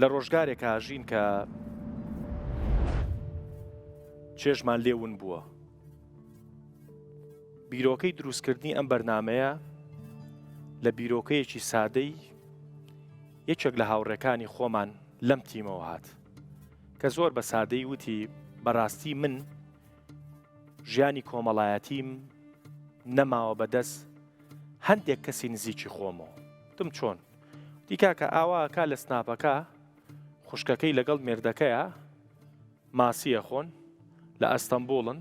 لە ڕۆژگارێکا ئەژین کە چێژمان لێ ون بووە. بیرۆکەی دروستکردنی ئەم بەرنامەیە لە بیرۆکەیەکی سادەی یەکێک لە هاوڕێکانی خۆمان لەم تیمەوە هات کە زۆر بە سادەی وتی بەڕاستی من ژیانی کۆمەڵایەتیم نەماوە بەدەست هەندێک کەسی نزیکی خۆمەوە وتم چۆن؟ وتی کاکە ئاوا ئەکا لە سناپەکە خوشکەکەی لەگەڵ مێردەکەیا ماسی ئەخۆن لە ئەستەمبوڵن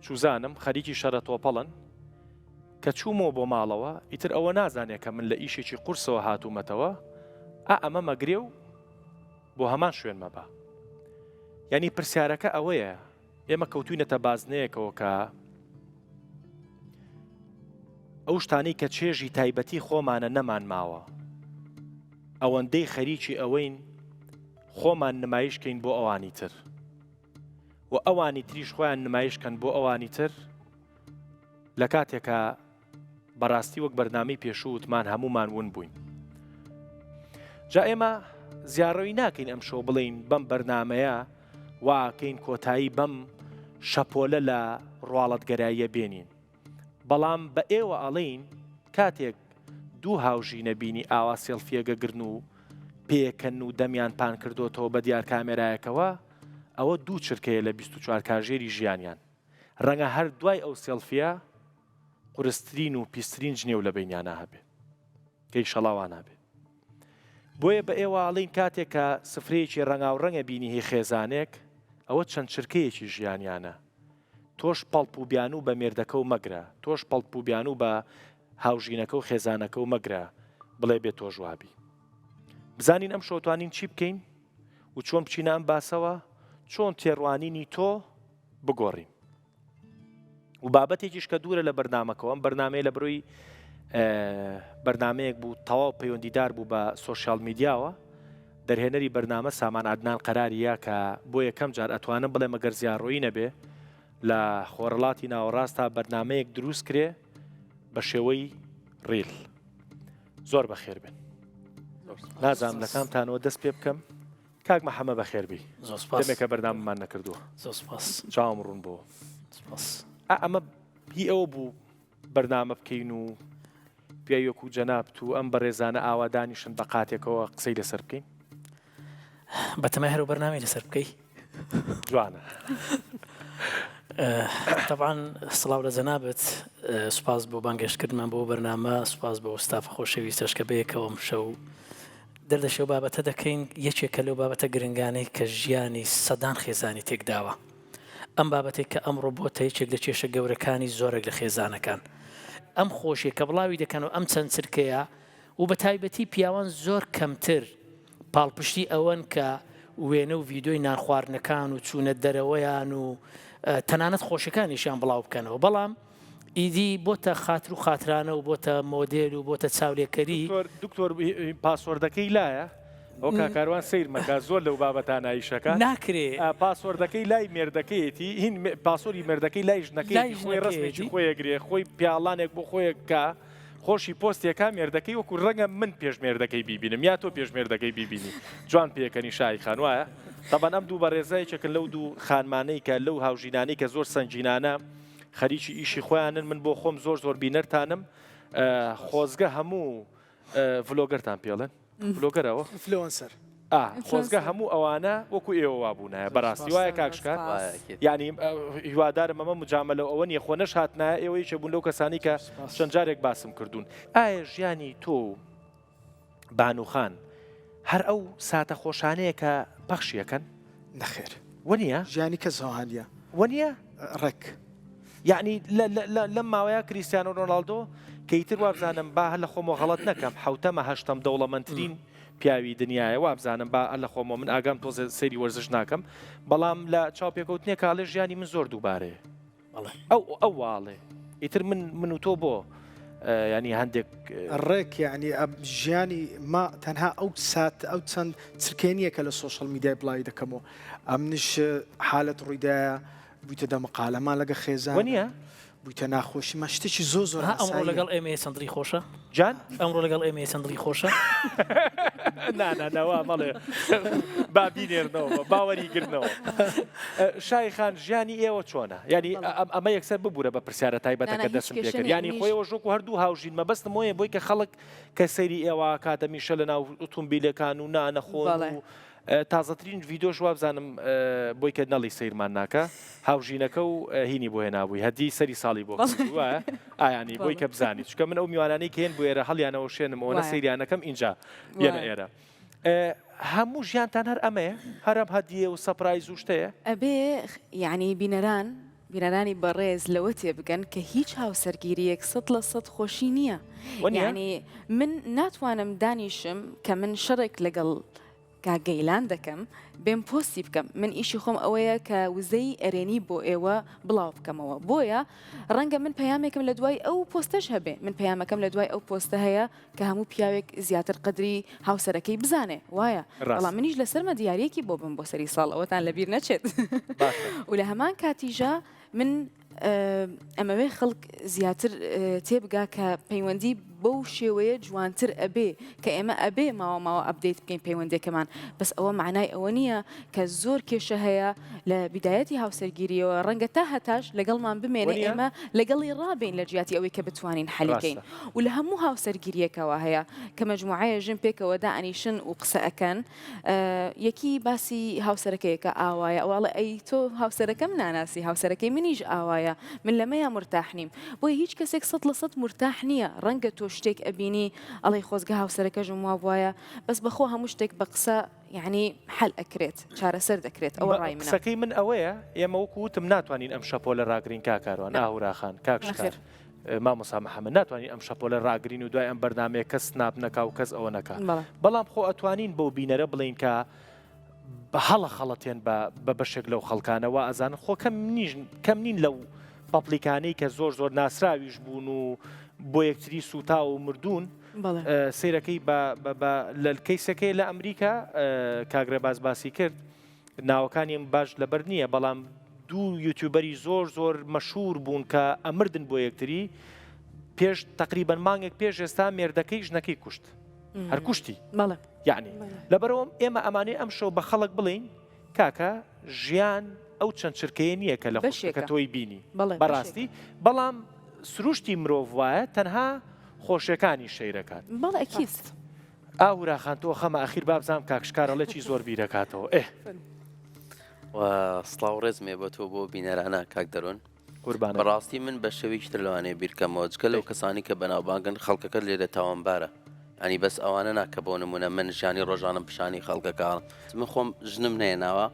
چوزانم خەریکی شەرە تۆپەڵن کە چوومەوە بۆ ماڵەوە ئیتر ئەوە نازانێ کە من لە ئیشێکی قورسەوە هاتوومەتەوە ئا ئەمە مەگرێ و بۆ هەمان شوێن مەبە یعنی پرسیارەکە ئەوەیە ئێمە کەوتوینەتە بازنەیەکەوە کە ئەو شتانەی کە چێژی تایبەتی خۆمانە نەمان ماوە ئەوەندەی خەریکی ئەوەین خۆمان نمایشکەین بۆ ئەوانی تر و ئەوانی تریش خۆیان نمایشکەن بۆ ئەوانی تر لە کاتێکا بەڕاستی وەک بەرنامەی پێشوو وتمان هەموومان ون بووین. جا ئێمە زیاڕەوی ناکەین ئەم شەو بڵێین بەم بەرنامەیە واکەین کۆتایی بەم شەپۆلە لە ڕواڵەتگەراییە بێنین. بەڵام بە ئێوە ئەڵێین کاتێک دوو هاوژینە بینی ئاوا سێڵفیەگە گرن و پێکەن و دەمیان پان کردۆتەوە بە دیار کامێرایەکەوە ئەوە دوو چرکەیە لە 24 کاژێری ژیانیان. ڕەنگە هەر دوای ئەو سێڵفیە قورسترین و پیسترین جنێو لە بەینیانا هەبێ کە ئیشەڵا وا نابێ. بۆیە بە ئێوە ئەڵێین کاتێک کە سفرەیەکی ڕەنگاوڕەنگە بینی هی خێزانێک ئەوە چەند چرکەیەکی ژیانیانە. تۆش پەڵپ و بیانوو بە مێردەکە و مەگرە، تۆش پەڵپ و بیانوو بە هاوژینەکە و خێزانەکە و مەگرە بڵێ بێ تۆش وابی. بزانین ئەمشەو توانین چی بکەین و چۆن بچینە ئەم باسەوە، چۆن تێڕوانینی تۆ بگۆڕین. و بابەتێکیش کە دوورە لە بەرنامەکەەوە ئەم بەرنمەیە لە بڕۆی بەرنمەیەک بوو تەواو پەیوەندیدار بوو بە سۆشیال میدیاوە دەرهێنەری بەرنامە سامان عدنان قەراریە کە بۆ یەکەم جار ئەتوانم بڵێ مەگەر زیاڕۆیی نەبێ لە خۆرەڵاتی ناوەڕاستە بەرنمەیەک دروست کرێ بە شێوەی reel زۆر بەخێر بن نازانم لە کامتانەوە دەست پێ بکەم کاک محەمە بەخێربێی. زۆر سپاس. دەمێکە بەرنامەمان نەکردووە. زۆر سپاس. چاوم ڕوون بۆ. سپاس. ئا ئەمە هی ئەوە بوو بەرنامە بکەین و پیاوێک و جەنابت و ئەم بەڕێزانە ئاوا دانیشن بە قاتێکەوە قسەی لەسەر بکەین. بەتەمای هەرو بەرنامەی لەسەر بکەی. جوانە. تەبعەن سڵاو لە جەنابت سوپاس بۆ بانگهێشتکردمان بۆ بەرنامە سوپاس بۆ ستافە خۆشەویستەش کە بەیەکەوە ئەمشەو دەردەشێ و بابەتە دەکەین، یەکێکە لەو بابەتە گرنگانەی کە ژیانی سەدان خێزانی تێکداوە. ئەم بابەتەی کە ئەمڕۆ بۆتە یەکێک لە کێشە گەورەکانی زۆرێک لە خێزانەکان. ئەم خۆشیە کە بڵاوی دەکەن و ئەم چەند چرکەیە و بە تایبەتی پیاوان زۆر کەمتر پاڵپشتی ئەوەن کە وێنە و ڤیدیۆی نانخواردنەکان و چوونە دەرەوەیان و تەنانەت خۆشیەکانیشیان بڵاو بکەنەوە بەڵام ئیدی بۆتە خاتر و خاترانە و بۆتە مۆدێل و بۆتە چاولێکەری. دکتۆر دکتۆر password ەکەی لایە؟ ئەو کاک کاروان سەیر مەکە زۆر لەو بابەتانە ئیشەکە. ناکرێ. password ەکەی لای مێردەکەیەتی هین password ی مێردەکەی لای ژنەکەیەتی خۆی ڕەسمێکی خۆی ئەگرێ خۆی پیاڵانێک بۆ خۆی ئەکا خۆشی پۆستێکا مێردەکەی وەکو ڕەنگە من پێش مێردەکەی بیبینم یا تۆ پێش مێردەکەی بیبینی جوان پێکەنی شای خان وایە تەبەن ئەم دوو بەڕێزە یەکێکن لەو دوو خانمانەی کە لەو هاوژینانەی کە زۆر سەنگینانە خەریکی ئیشی خۆیانن من بۆ خۆم زۆر زۆر بینەرتانم خۆزگە هەموو vlogger تان پێڵێن vlogger ەوە influencer خۆزگە هەموو ئەوانە وەکو ئێوە وابوونایە بەڕاستی وایە کاک شکار یعنی هیوادارم ئەمە مجاملە ئەوە نییە خۆ نەش هاتنایە ئێوە یەکێ بوون لەو کەسانی کە چەند جارێک باسم کردوون ئایا ژیانی تۆ و بانو خان هەر ئەو ساتە خۆشانەیە کە پەخشی ئەکەن؟ نەخێر. وەنیە؟ ژیانی کەس ئەوها نیە. وەنیە؟ ڕێک. یەعنی لە لە لە لەم ماوەیە کریستیانۆ رۆناڵدۆ کە ئیتر وابزانم با هەر لە خۆمەوە غەڵەت نەکەم حەوتەمە هەشتەم دەوڵەمەندترین پیاوی دنیایە وابزانم با هەر لە خۆمەوە من ئاگام تۆزێ سەیری وەرزش ناکەم بەڵام لە چاوپێکەوتنێکا ئەڵێ ژیانی من زۆر دووبارەیە. ئەو ئەو واڵێ ئیتر من من و تۆ بۆ ینی هەندێک ڕێک یعنی ژیانی ما تەنها ئەو سات ئەو چەند چرکێ نییە کە لە سۆشل میدیای بڵاوی دەکەمەوە ئەمنش حالت ڕوویدایە بوویتە دەمەقالەمان لەگە خێزان نییە؟ بوویتە ناخۆشی مە شتێکی زۆر زۆر ها ئەمڕۆ ئاساییە. لەگەڵ ئێمەیە چەند دڵی خۆشە؟ جان؟ ئەمڕۆ لەگەڵ ئێمەیە چەند دڵی خۆشە؟ نا نا نا وا مەڵێ با بینێرنەوە با وەریگرنەوە. شای خان ژیانی ئێوە چۆنە؟ یانی ئەمە یەکسەر ببورە بە پرسیارە نا نا تایبەتەکە هیچ دەستم کێشە پێکرد نییە یانی منیش خۆ ئێوەش وەکو هەردوو هاوژین مەبەستم ئەوەیە بۆی کە خەڵک کە سەیری ئێوە ئەکات هەمیشە لەناو ئوتومبیلەکان و نانەخۆن بەڵێ. و تازەترین ڤیدۆش وابزانم بۆی کە نەڵی سەیرمان ناکا هاوژینەکە و هینی بۆ هێنابووی هەدی سەری ساڵی بۆ کردبوو وایە ئایانی بۆی کە بزانی چونکە من ئەو میوانانەی کە هێن بۆ ئێرە هەڵیانەوەشێنم ئەوەنە سەیریانەکەم ئینجا یەنە ئێرە هەموو ژیانتان هەر ئەمەیە هەرم هەدیە و surprise و شتەیە ئەبێ یعنی بینەران بینەرانی بەڕێز لەوە تێبگەن کە هیچ هاوسەرگیریەک 100% خۆشی نییە یعنی من ناتوانم دانیشم کە من شەڕێک لەگەڵ کاک گەیلان دەکەم بێم پۆستی بکەم من ئیشی خۆم ئەوەیە کە وزەی ئەرێنی بۆ ئێوە بڵاو بکەمەوە بۆیە ڕەنگە من پەیامێکم لە دوای ئەو پۆستەش هەبێ من پەیامەکەم لە دوای ئەو پۆستە هەیە کە هەموو پیاوێک زیاتر قەدری هاوسەرەکەی بزانێ وایە بەڵام منیش لەسەرمە دیارەکی بۆ بم بۆ سەری ساڵ ئەوەتان لەبیر نەچێت و لە هەمان کاتیژە من ئەمەوێ خەڵک زیاتر تێبگا کە پەیوەندی بەو شێوەیە جوانتر ئەبێ کە ئێمە ئەبێ ماوە ماوە update بکەین پەیوەندەکەمان بەس ئەوە معنای ئەوە نییە کە زۆر کێشە هەیە لە بیدایەتی هاوسەرگیریەوە ڕەنگە تا هەتاش لەگەڵمان بمێنێ ئێمە لەگەڵی ڕابین لە جیاتی ئەوەی کە بتوانین حەلیکەین و لە هەموو هاوسەرگیریەکەوە هەیە کە مەجموعەیە ژن پێکەوە دائەنیشن و قسە ئەکەن یەکی باسی هاوسەرەکەیە کە ئاوایە ئەو ئەڵێ ئەی تۆ هاوسەرەکەم ناناسی هاوسەرەکەی منیش ئاوایە من لەمەیا مورتاح نیم بۆیە هیچ کەسێک 100% مورتاح نییە ڕەنگە تۆ شتێک ئەبینی ئەڵێی خۆزگە هاوسەرەکەشم وابوایە بەس بەخۆ هەموو شتێک بە قسە یعنی حەل ئەکرێت چارەسەر دەکرێت ئەوە ڕای منە. قسەکەی من ئەوەیە ئێمە وەکو وتم ناتوانین ئەم شەپۆلە ڕاگرین کاک کاروان ئاهورا خان کاک شکار مامۆسا محەممەد ناتوانین ئەم شەپۆلە ڕاگرین و دوای ئەم بەرنامەیە کەس snap نەکا و کەس ئەوە نەکا بەڵام خۆ ئەتوانین بەو بینەرە بڵین کە هەڵە خەڵەتێن بە بەشێک لەو خەڵکانە وا ئەزانن خۆ کەم نیش کەم نین لەو public انەی کە زۆر زۆر ناسراویش بوون و بۆ یەکتری سووتا و مردوون سیرەکەی لە کەیسەکەی لە ئەمریکا کاگرە باز باسی کرد ناوەکانیم باش لەبەر نییە بەڵام دوو یوتیوبەری زۆر زۆر مەشهور بوون کە ئەمردن بۆ یەکتری پێش تقریبا مانگێک پێش ئێستا مێردەکەی ژنەکەی کوشت هەر کوشتی یعنی لەبەرەوەم ئێمە ئەمانەی ئەم شەو بە خەڵک بڵین کاکە ژیان ئەو چەند چرکەیە نییە کە لە بەشێکە تۆی بینی بەڕاستی بەڵام سروشتی مرۆڤ وایە تەنها خۆشیەکانی شەیرەکات بەڵێ ئەکید. ئاهورا خان تۆ خەمە ئەخیر بابزانم کاک شکار ئەڵێ چی زۆر بیرەکاتەوە ئێ. و سڵاو ڕێزم هەیە بۆ تۆ بۆ بینەرانە کاک دەرون قوربانت. بەڕاستی من بە شێوەیەکی تر لەوانەیە بیرکەمەوە جگە لەو کەسانی کە بەناوبانگن خەڵکەکە لێرە تاوانبارە ینی بەس ئەوانە نا کە بۆ نمونە من ژیانی ڕۆژانم پیشانی خەڵکەکە من خۆم ژنم نێناوە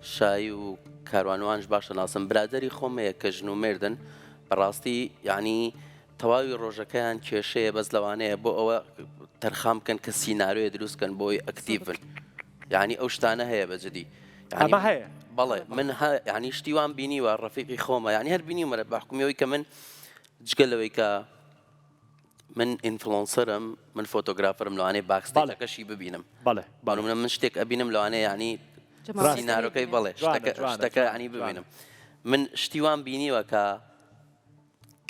شایی و کاروانوانش باشە ناسم برادری خۆم هەیە کە ژن و مێردن بەڕاستی یعنی تەواوی ڕۆژەکەیان کێشەیە بەس لەوانەیە بۆ ئەوە تەرخان بکەن کە سینارۆیە دروست کەن بۆی active بن یعنی ئەو شتانە هەیە بە جدی ئەمە هەیە بەڵێ من یعنی شتی وام بینیوە ڕەفیقی خۆمە یعنی هەر بینیومە بە حکومیەوەی کە من جگە لەوەی کە من influencer م من photographer م لەوانەیە backstage ەکەشی ببینم بەڵێ بەڵێ من شتێک ئەبینم لەوانەیە یعنی سینارۆکەی بەڵێ شتەکە ینی ببینم من شتی وام بینیوە کە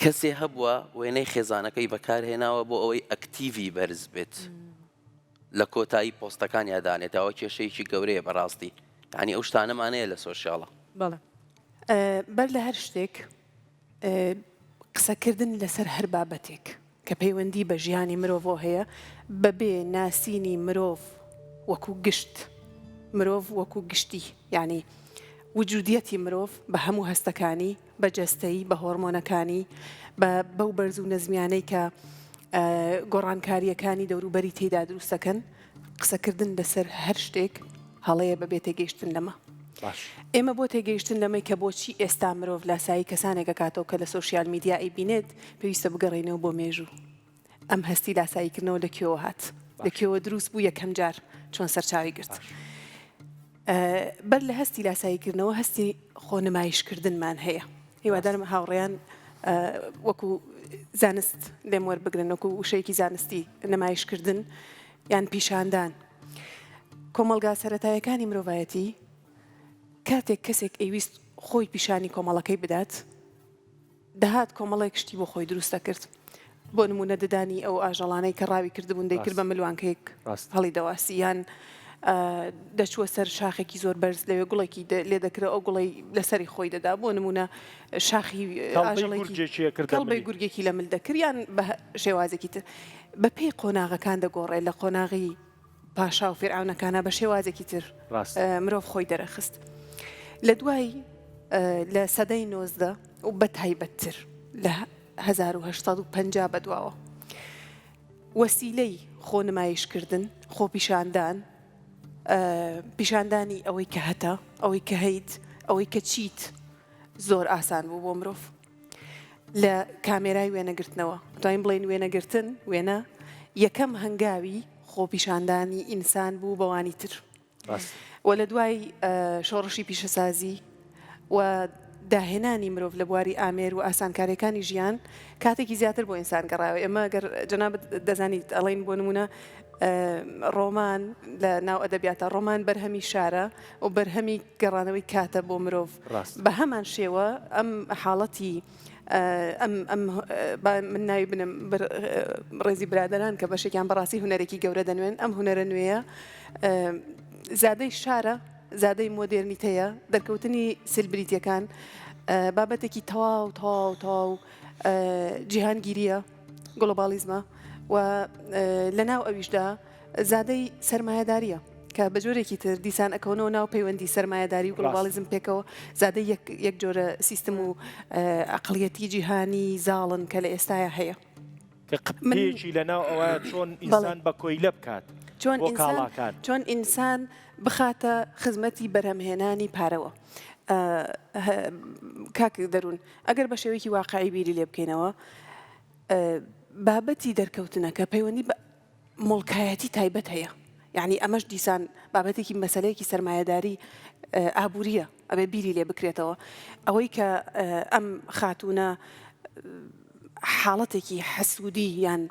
کەسێ هەبووە وێنەی خێزانەکەی بەکارهێناوە بۆ ئەوەی active ی بەرز بێت لە کۆتایی پۆستەکانیا دانێت ئەوە کێشەیەکی گەورەیە بەڕاستی یانی ئەو شتانەمانەیە لە social ە. بەڵێ. بەر لە هەر شتێک قسەکردن لەسەر هەر بابەتێک کە پەیوەندی بە ژیانی مرۆڤەوە هەیە بەبێ ناسینی مرۆڤ وەکو گشت مرۆڤ وەکو گشتی یانی وجودیەتی مرۆڤ بە هەموو هەستەکانی بە جەستەی، بە هۆرمۆنەکانی، بە بەو بەرز و نزمیانەی کە گۆڕانکارییەکانی دەوروبەری تێیدا دروست دەکەن، قسەکردن لەسەر هەر شتێک هەڵەیە بەبێ تێگەیشتن لەمە. باش. ئێمە بۆ تێگەیشتن لەمەی کە بۆچی ئێستا مرۆڤ لاسایی کەسانێک ئەکاتەوە کە لە social media ئەیبینێت، پێویستە بگەڕێینەوە بۆ مێژوو. ئەم هەستی لاساییکردنەوە لە کوێوە هات؟ لە کوێوە دروست بوو؟ یەکەم جار چۆن سەرچاوی گرت؟ بەر لە هەستی لاساییکردنەوە هەستی خۆ نمایشکردنمان هەیە. هیوادارم هاوڕێیان وەکو زانست لێم وەربگرن، وەکو وشەیەکی زانستی نمایشکردن یان پیشاندان. کۆمەڵگا سەرەتایەکانی مرۆڤایەتی کاتێک کەسێک ئەیویست خۆی پیشانی کۆمەڵەکەی بدات. دەهات کۆمەڵێک شتی بۆ خۆی دروست دەکرد. بۆ نموونە ددانی ئەو ئاژەڵانەی کە ڕاوی کردبوون دەیکرد بە ملوانکەیەک هەڵی دەواسی یان دەچووە سەر شاخێکی زۆر بەرز لەوێ گوڵێکی لێ دەکرا ئەو گوڵەی لەسەری خۆی دەدا بۆ نموونە شاخی ئاژەڵێکی کەڵبەی گورگێکی لە مل دەکرد یان بە شێوازێکی تر بە پێی قۆناغەکان دەگۆڕێ لە قۆناغی پاشا و فیرعەونەکانا بە شێوازێکی تر مرۆڤ خۆی دەرەخست. لە دوای لە سەدەی 19 و بە تایبەتتر لە 1850 بەدواوە وەسیلەی خۆ نمایشکردن، خۆپیشاندان، پیشاندانی ئەوەی کە هەتە، ئەوەی کە هەیت، ئەوەی کە چیت زۆر ئاسان بوو بۆ مرۆڤ. لە کامێرای وێنەگرتنەوە توانین بڵێین وێنەگرتن وێنە یەکەم هەنگاوی خۆپیشاندانی ئینسان بوو بەوانی تر و لە دوای شۆڕشی پیشەسازی و داهێنانی مرۆڤ لە بواری ئامێر و ئاسانکاریەکانی ژیان کاتێکی زیاتر بۆ ئینسان گەڕایەوە ئێمە گەر جەنابت دەزانیت ئەڵین بۆ نمونە ڕۆمان لە ناو ئەدەبیاتە ڕۆمان بەرهەمی شارە و بەرهەمی گەڕانەوەی کاتە بۆ مرۆڤ بە هەمان شێوە ئەم حاڵەتی ئەم ئەم با من ناوی بنم ڕێزی برادەران کە بەشێکیان بەڕاستی هونەرێکی گەورە دەنوێن ئەم هونەرە نوێیە زادەی شارە زادەی مۆدێرنیتەیە دەرکەوتنی سلبریتیەکان بابەتێکی تەواو تەواو تەواو جیهانگیریە گلۆبالیزمە و لەناو ئەویشدا زادەی سەرمایەداریە کە بە جۆرێکی تر دیسان ئەکەونەوە ناو پەیوەندی سەرمایەداری و گلۆبالیزم پێکەوە زادەی یەک یەک جۆرە سیستم و عەقڵیەتی جیهانی زاڵن کە لە ئێستایا هەیە. کە قپێکی لە ناو ئەوە چۆن ئینسان بە کۆیلە بکات چۆن بۆ کاڵاکان چۆن ئینسان بخاتە خزمەتی بەرهەمهێنانی پارەوە. کاک دەروون ئەگەر بە شێوەیەکی واقعی بیری لێ بکەینەوە بابەتی دەرکەوتنەکە پەیوەندی بە موڵکایەتی تایبەت هەیە یانی ئەمەش دیسان بابەتێکی مەسەلەیەکی سەرمایەداری ئابووریە ئەبێ بیری لێ بکرێتەوە ئەوەی کە ئەم خاتوونە حاڵەتێکی حەسوودی یان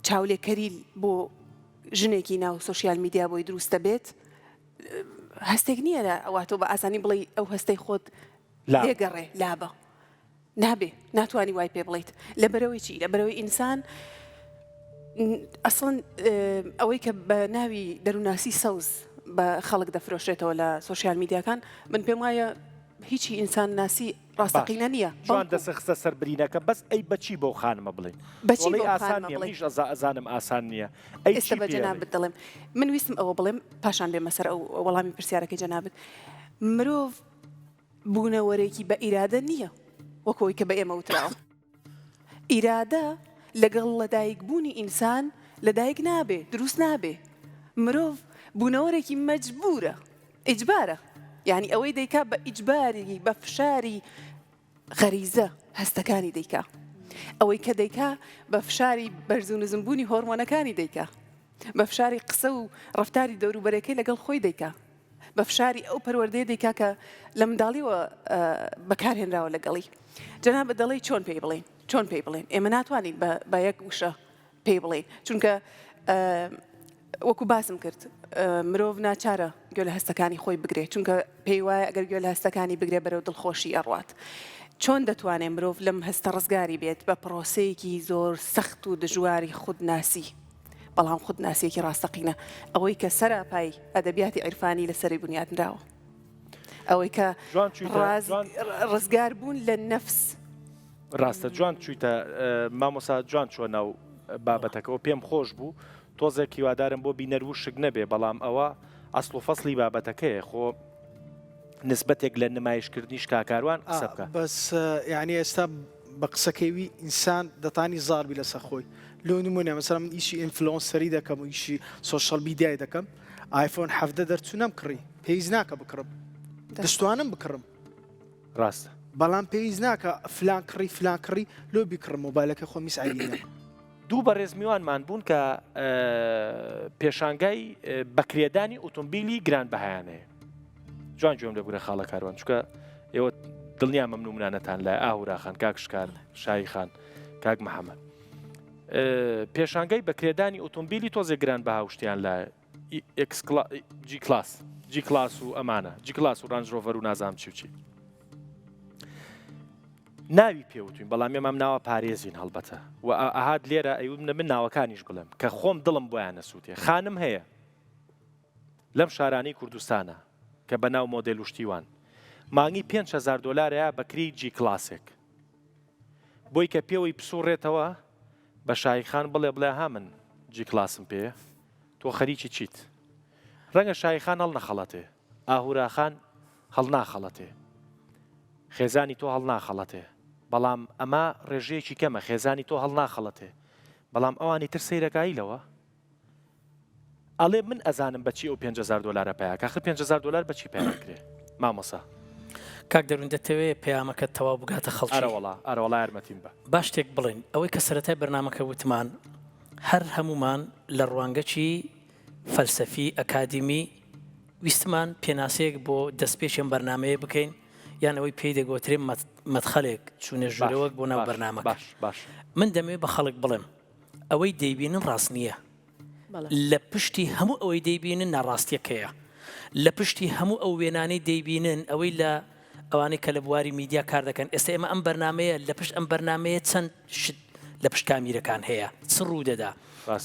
چاولێکەری بۆ ژنێکی ناو سۆشیال میدیا بۆی دروست دەبێت هەستێک نییە لە واتۆ بە ئاسانی بڵێ ئەو هەستەی خۆت لێگەڕێ لابە نابێ ناتوانی وای پێ بڵیت لەبەرەوەی چی لەبەرەوەی ئینسان ئەسڵەن ئەوەی کە بە ناوی دەرووناسی سەوز بە خەڵک دەفرۆشرێتەوە لە سۆشیال میدیاکان من پێم وایە هیچی ئینسان ناسی ڕاستەقینە نییە جوان دەست خستە سەر برینەکە بەس ئەی بەچی بەو خانمە بڵێین بەچی بەو ئاسان خانمە نییە بڵێین منیش ئەزا ئەزانم ئاسان نییە ئەی ئێستا چی بە پێ جەنابت دەڵێم من ویستم ئەوە بڵێم پاشان بێمە سەر ئەو وەڵامی پرسیارەکەی جەنابت مرۆڤ بوونەوەرێکی بە ئیرادە نییە وەک ئەوەی کە بە ئێمە وتراوە. ئیرادە لەگەڵ لەدایکبوونی ئینسان لەدایک نابێ، دروست نابێ. مرۆڤ بوونەوەرێکی مەجبوورە، ئیجبارە. یانی ئەوەی دەیکا بە ئیجباری، بە فشاری غەریزە هەستەکانی دەیکا. ئەوەی کە دەیکا بە فشاری بەرز و نزمبوونی هۆرمۆنەکانی دەیکا. بە فشاری قسە و ڕەفتاری دەوروبەرەکەی لەگەڵ خۆی دەیکا. بە فشاری ئەو پەروەردەیە دەیکا کە لە منداڵیەوە بەکارهێنراوە لەگەڵی. جەنابت دەڵێی چۆن پێی بڵێین؟ چۆن پێی بڵێین؟ ئێمە ناتوانین بە یەک وشە پێی بڵێین، چونکە وەکو باسم کرد مرۆڤ ناچارە گوێ لە هەستەکانی خۆی بگرێت، چونکە پێی وایە ئەگەر گوێ لە هەستەکانی بگرێ بەرەو دڵخۆشی ئەڕوات. چۆن دەتوانێ مرۆڤ لەم هەستە ڕزگاری بێت؟ بە پرۆسەیەکی زۆر سەخت و دژواری خودناسی. بەڵام خودناسییەکی ڕاستەقینە، ئەوەی کە سەراپای ئەدەبیاتی عیرفانی لەسەری بنیاتنراوە، ئەوەی کە جوان چوویتە، جوان. ڕزگار بوون لە نەفس. ڕاستە جوان چوویتە مامۆسا جوان چووە ناو بابەتەکەوە پێم خۆش بوو تۆزێک هیوادارم بۆ بینەر وشک نەبێ بەڵام ئەوە ئەسڵ و فەسڵی بابەتەکەیە خۆ نسبەتێک لە نمایشکردنیش کاکاروان قسە بکە. بەس یانی ئێستا بە قسەکەی وی ئینسان دەتانی زاڵ بی لەسەر خۆی لۆ نمونە مەسەلەن من ئیشی influencer ی دەکەم و ئیشی social media ی دەکەم ئایفۆن 17 دەرچوو نەمکڕی پێویست ناکە بکڕم دەشتوانم بکڕم ڕاستە بەڵام پێویست ناکە فلان کڕی فلان کڕی لۆ بیکڕم مۆبایلەکە خۆم هیچ عەیبی نییە. دوو بەڕێز میوانمان بوون کە پێشانگای بەکرێدانی ئۆتۆمبیلی گرانبەهایان هەیە. جوان گوێم لێ بگرە خاڵە کاروان چونکە ئێوە دڵنیام ئەم نمونانەتان لای ئاهورا خان کاک شکار شایی خان کاک محەممەد پێشانگای بەکرێدانی ئۆتۆمبیلی تۆزێ گران بەها و شتیان لای G Class G Class و ئەمانە G Class و Range Rover و نازام چی و چی. ناوی پێوتوین بەڵام ئێمە ئەم ناوە پارێزین هەڵبەتە و ئەهات لێرە ئەیوم من ناوەکانیش بڵێم کە خۆم دڵم بۆیان نەسووتێ خانم هەیە لەم شارانەی کوردستانە کە بە ناو مۆدێل و شتیوان مانگی 5هزار دلارەیە بەکری G class ێک بۆی کە پێوەی پسوڕێتەوە بە شایی خان بڵێ بڵێ ها من G class م پێیە تۆ خەریکی چیت؟ ڕەنگە شایی خان هەڵنەخەڵەتێ، ئاهورا خان هەڵناخەڵەتێ، خێزانی تۆ هەڵناخەڵەتێ، بەڵام ئەمە ڕێژەیەکی کەمە، خێزانی تۆ هەڵناخەڵەتێ، بەڵام ئەوانی تر سەیرەکایی لەوە ئەڵێ من ئەزانم بەچی ئەو 5هزار دۆلارە پیا کاخر 5هزار دۆلار بەچی پیا کرێ مامۆسا. کاک دەروون دەتەوێ پەیامەکەت تەواو بگاتە خەڵکی؟ ئەرەوەڵا ئەرەوەڵا یارمەتیم بە. با شتێک بڵێین ئەوەی کە سەرەتای بەرنامەکە وتمان هەر هەموومان لە ڕوانگەکی فەلسەفی ئەکادیمی ویستمان پێناسەیەک بۆ دەستپێکی ئەم بەرنامەیە بکەین یان ئەوەی پێی دەگۆترێ مەدخەلێک چوونە ژوورەوەک بۆ ناو بەرنامەکە من دەمەوێت بە خەڵک بڵێم ئەوەی دەیبینن ڕاست نییە لە پشتی هەموو ئەوەی دەیبینن ناڕاستیەکەیە لە پشتی هەموو ئەو وێنانەی دەیبینن ئەوەی لە ئەوانەی کە لە بواری میدیا کار دەکەن ئێستا ئێمە ئەم بەرنمەیە لە پشت ئەم بەرنمەیە چەند شت لە پشت کامیرەکان هەیە چ ڕوو دەدا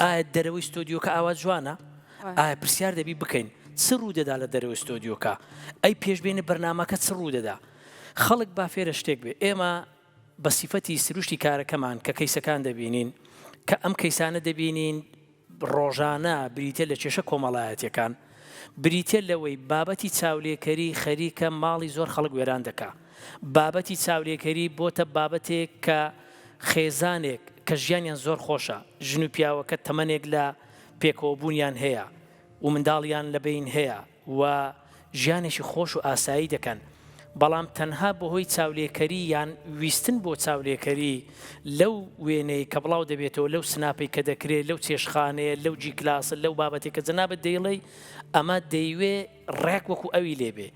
ئایا دەرەوەی ستۆدیۆکە ئاوا جوانە ئایا پرسیار دەبی بکەین چ ڕوو دەدا لە دەرەوەی ستۆدیۆکە ئەی پێشبێنی بەرنمەکە چ ڕوو دەدا خەڵک با فێرە شتێک بێ ئێمە بە سیفەتی سروشتی کارەکەمان کە کەیسەکان دەبینین، کە ئەم کەیسانە دەبینین ڕۆژانە بریتیە لە کێشە کۆمەڵایەتیەکان، بریتیە لەوەی بابەتی چاولێکەری خەریکە ماڵی زۆر خەڵک وێران دەکا، بابەتی چاولێکەری بۆتە بابەتێک کە خێزانێک کە ژیانیان زۆر خۆشە، ژن و پیاوەکە تەمەنێک لە پێکەوەبوونیان هەیە و منداڵیان لە بەین هەیە، و ژیانێکی خۆش و ئاسایی دەکەن، بەڵام تەنها بەهۆی چاولێکەری یان ویستن بۆ چاولێکەری لەو وێنەی کە بڵاو دەبێتەوە، لەو سناپەی کە دەکرێت، لەو چێشتخانەیە، لەو G class ە، لەو بابەتەی کە جەنابت دەیڵێی، ئەمە دەیوێ ڕێک وەکو ئەوی لێ بێ.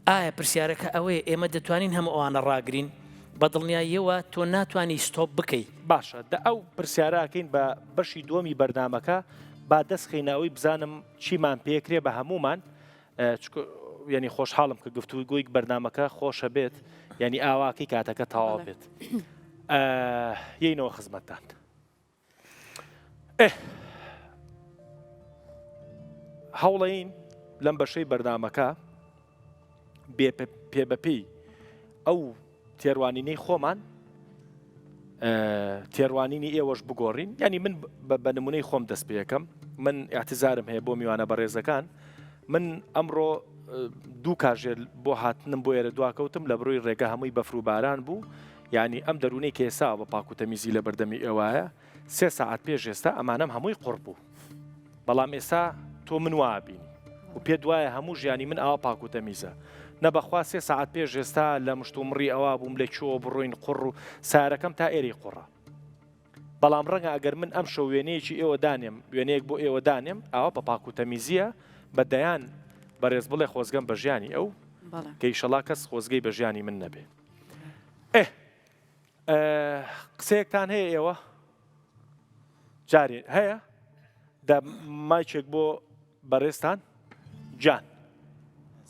ئایا پرسیارەکە ئەوەیە ئێمە دەتوانین هەموو ئەوانە ڕاگرین؟ بە دڵنیاییەوە تۆ ناتوانی stop بکەی. باشە دە ئەو پرسیارە ئەکەین بە بەشی دووەمی بەرنامەکە، با دەست خەینە ئەوەی بزانم چیمان پێکرێ بە هەموومان یعنی خۆشحاڵم کە گفتوگۆی بەرنامەکە خۆشە بێت یعنی ئاواکەی کاتەکە تەواو بێت یینەوە خزمەتتان هەوڵین لەم بەشەی بەرنامەکە پێ بەپێی ئەو تێڕوانینەی خۆمان تێڕوانینی ئێوەش بگۆڕین ینی من بە نمونەی خۆم دەست پێەکەم من اعتزارم هەیە بۆ میوانە بەڕێزەکان من ئەمڕۆ دوو کاژێر بۆ هاتنم بۆ ئێرە دواکەوتم لە بڕۆی ڕێگە هەمووی بەفر و باران بوو ینی ئەم دەروونەی کێسا بە پاک و تەمیزی لە بەردەمی ئێوایە سێ سەعات پێش ئێستا ئەمانەم هەمووی قوڕ بوو بەڵام ئێستا تۆ من وا بینی و پێت وایە هەموو ژیانی من ئاوا پاک و تەمیزە نە بەخوا سێ سەعات پێش ئێستا لە مشتومڕی ئەوا بووم لە کوێوە بڕۆین قوڕ و سارەکەم تا ئێرەی قوڕە بەڵام ڕەنگە ئەگەر من ئەم شەو وێنەیەکی ئێوە دانێم وێنەیەک بۆ ئێوە دانێم ئاوا بە پاک و تەمیزیە بە دەیان بەڕێز بڵێ خۆزگەم بە ژیانی ئەو کە ئیشەڵا کەس خۆزگەی بە ژیانی من نەبێ ئێ قسەیەکتان هەیە ئێوە؟ جارێ هەیە؟ دە مایکێک بۆ بەڕێزتان گیان.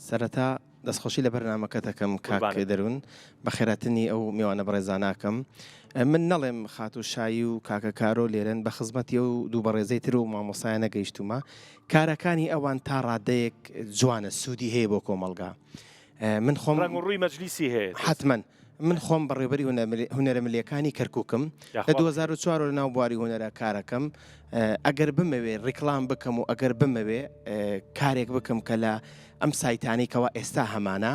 سەرەتا دەستخۆشی لە بەرنامەکەت ئەکەم کاک دەروون، بەخێرهاتنی ئەو میوانە بەڕێزانە ئەکەم. من نەڵێم خاتوو شایی و کاکە کارۆ لێرەن بە خزمەتی ئەو دوو بەڕێزەی تر و مامۆستایە نەگەیشتوومە. کارەکانی ئەوان تا ڕادەیەک جوانە، سوودی هەیە بۆ کۆمەڵگا. من خۆم ڕەنگ و ڕووی مەجلیسی هەیە. حەتمەن. من خۆم بەڕێوبەری هونەرە ملیەکانی کەرکوکم لە 2004 لە ناو بواری هونەرە کارەکەم ئەگەر بمەوێ ڕیکلام بکەم و ئەگەر بمەوێ کارێک بکەم کە لە ئەم سایتانەی کەوا ئێستا هەمانە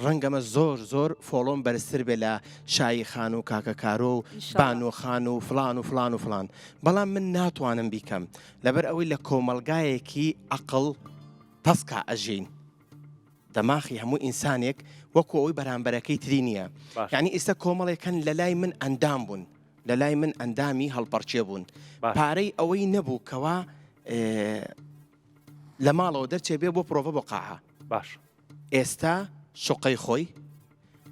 ڕەنگەمە زۆر زۆر follow م بەرزتر بێ لە شایی خان و کاکە کارۆ و بانۆخان و فلان و فلان و فلان بەڵام من ناتوانم بیکەم لەبەر ئەوەی لە کۆمەلگایەکی عقل تەسکا ئەژین دەماخی هەموو ئینسانێک وەکو ئەوەی بەرامبەرەکەی تری نییە یعنی ئیستا کۆمەڵێک هەن لە لای من ئەندام بوون لە لای من ئەندامی هەڵپەڕکێ بوون پارەی ئەوەی نەبوو کەوا لە ماڵەوە دەرچێ بێ بۆ پرۆڤە بۆ قاعە باش ئێستا شقەی خۆی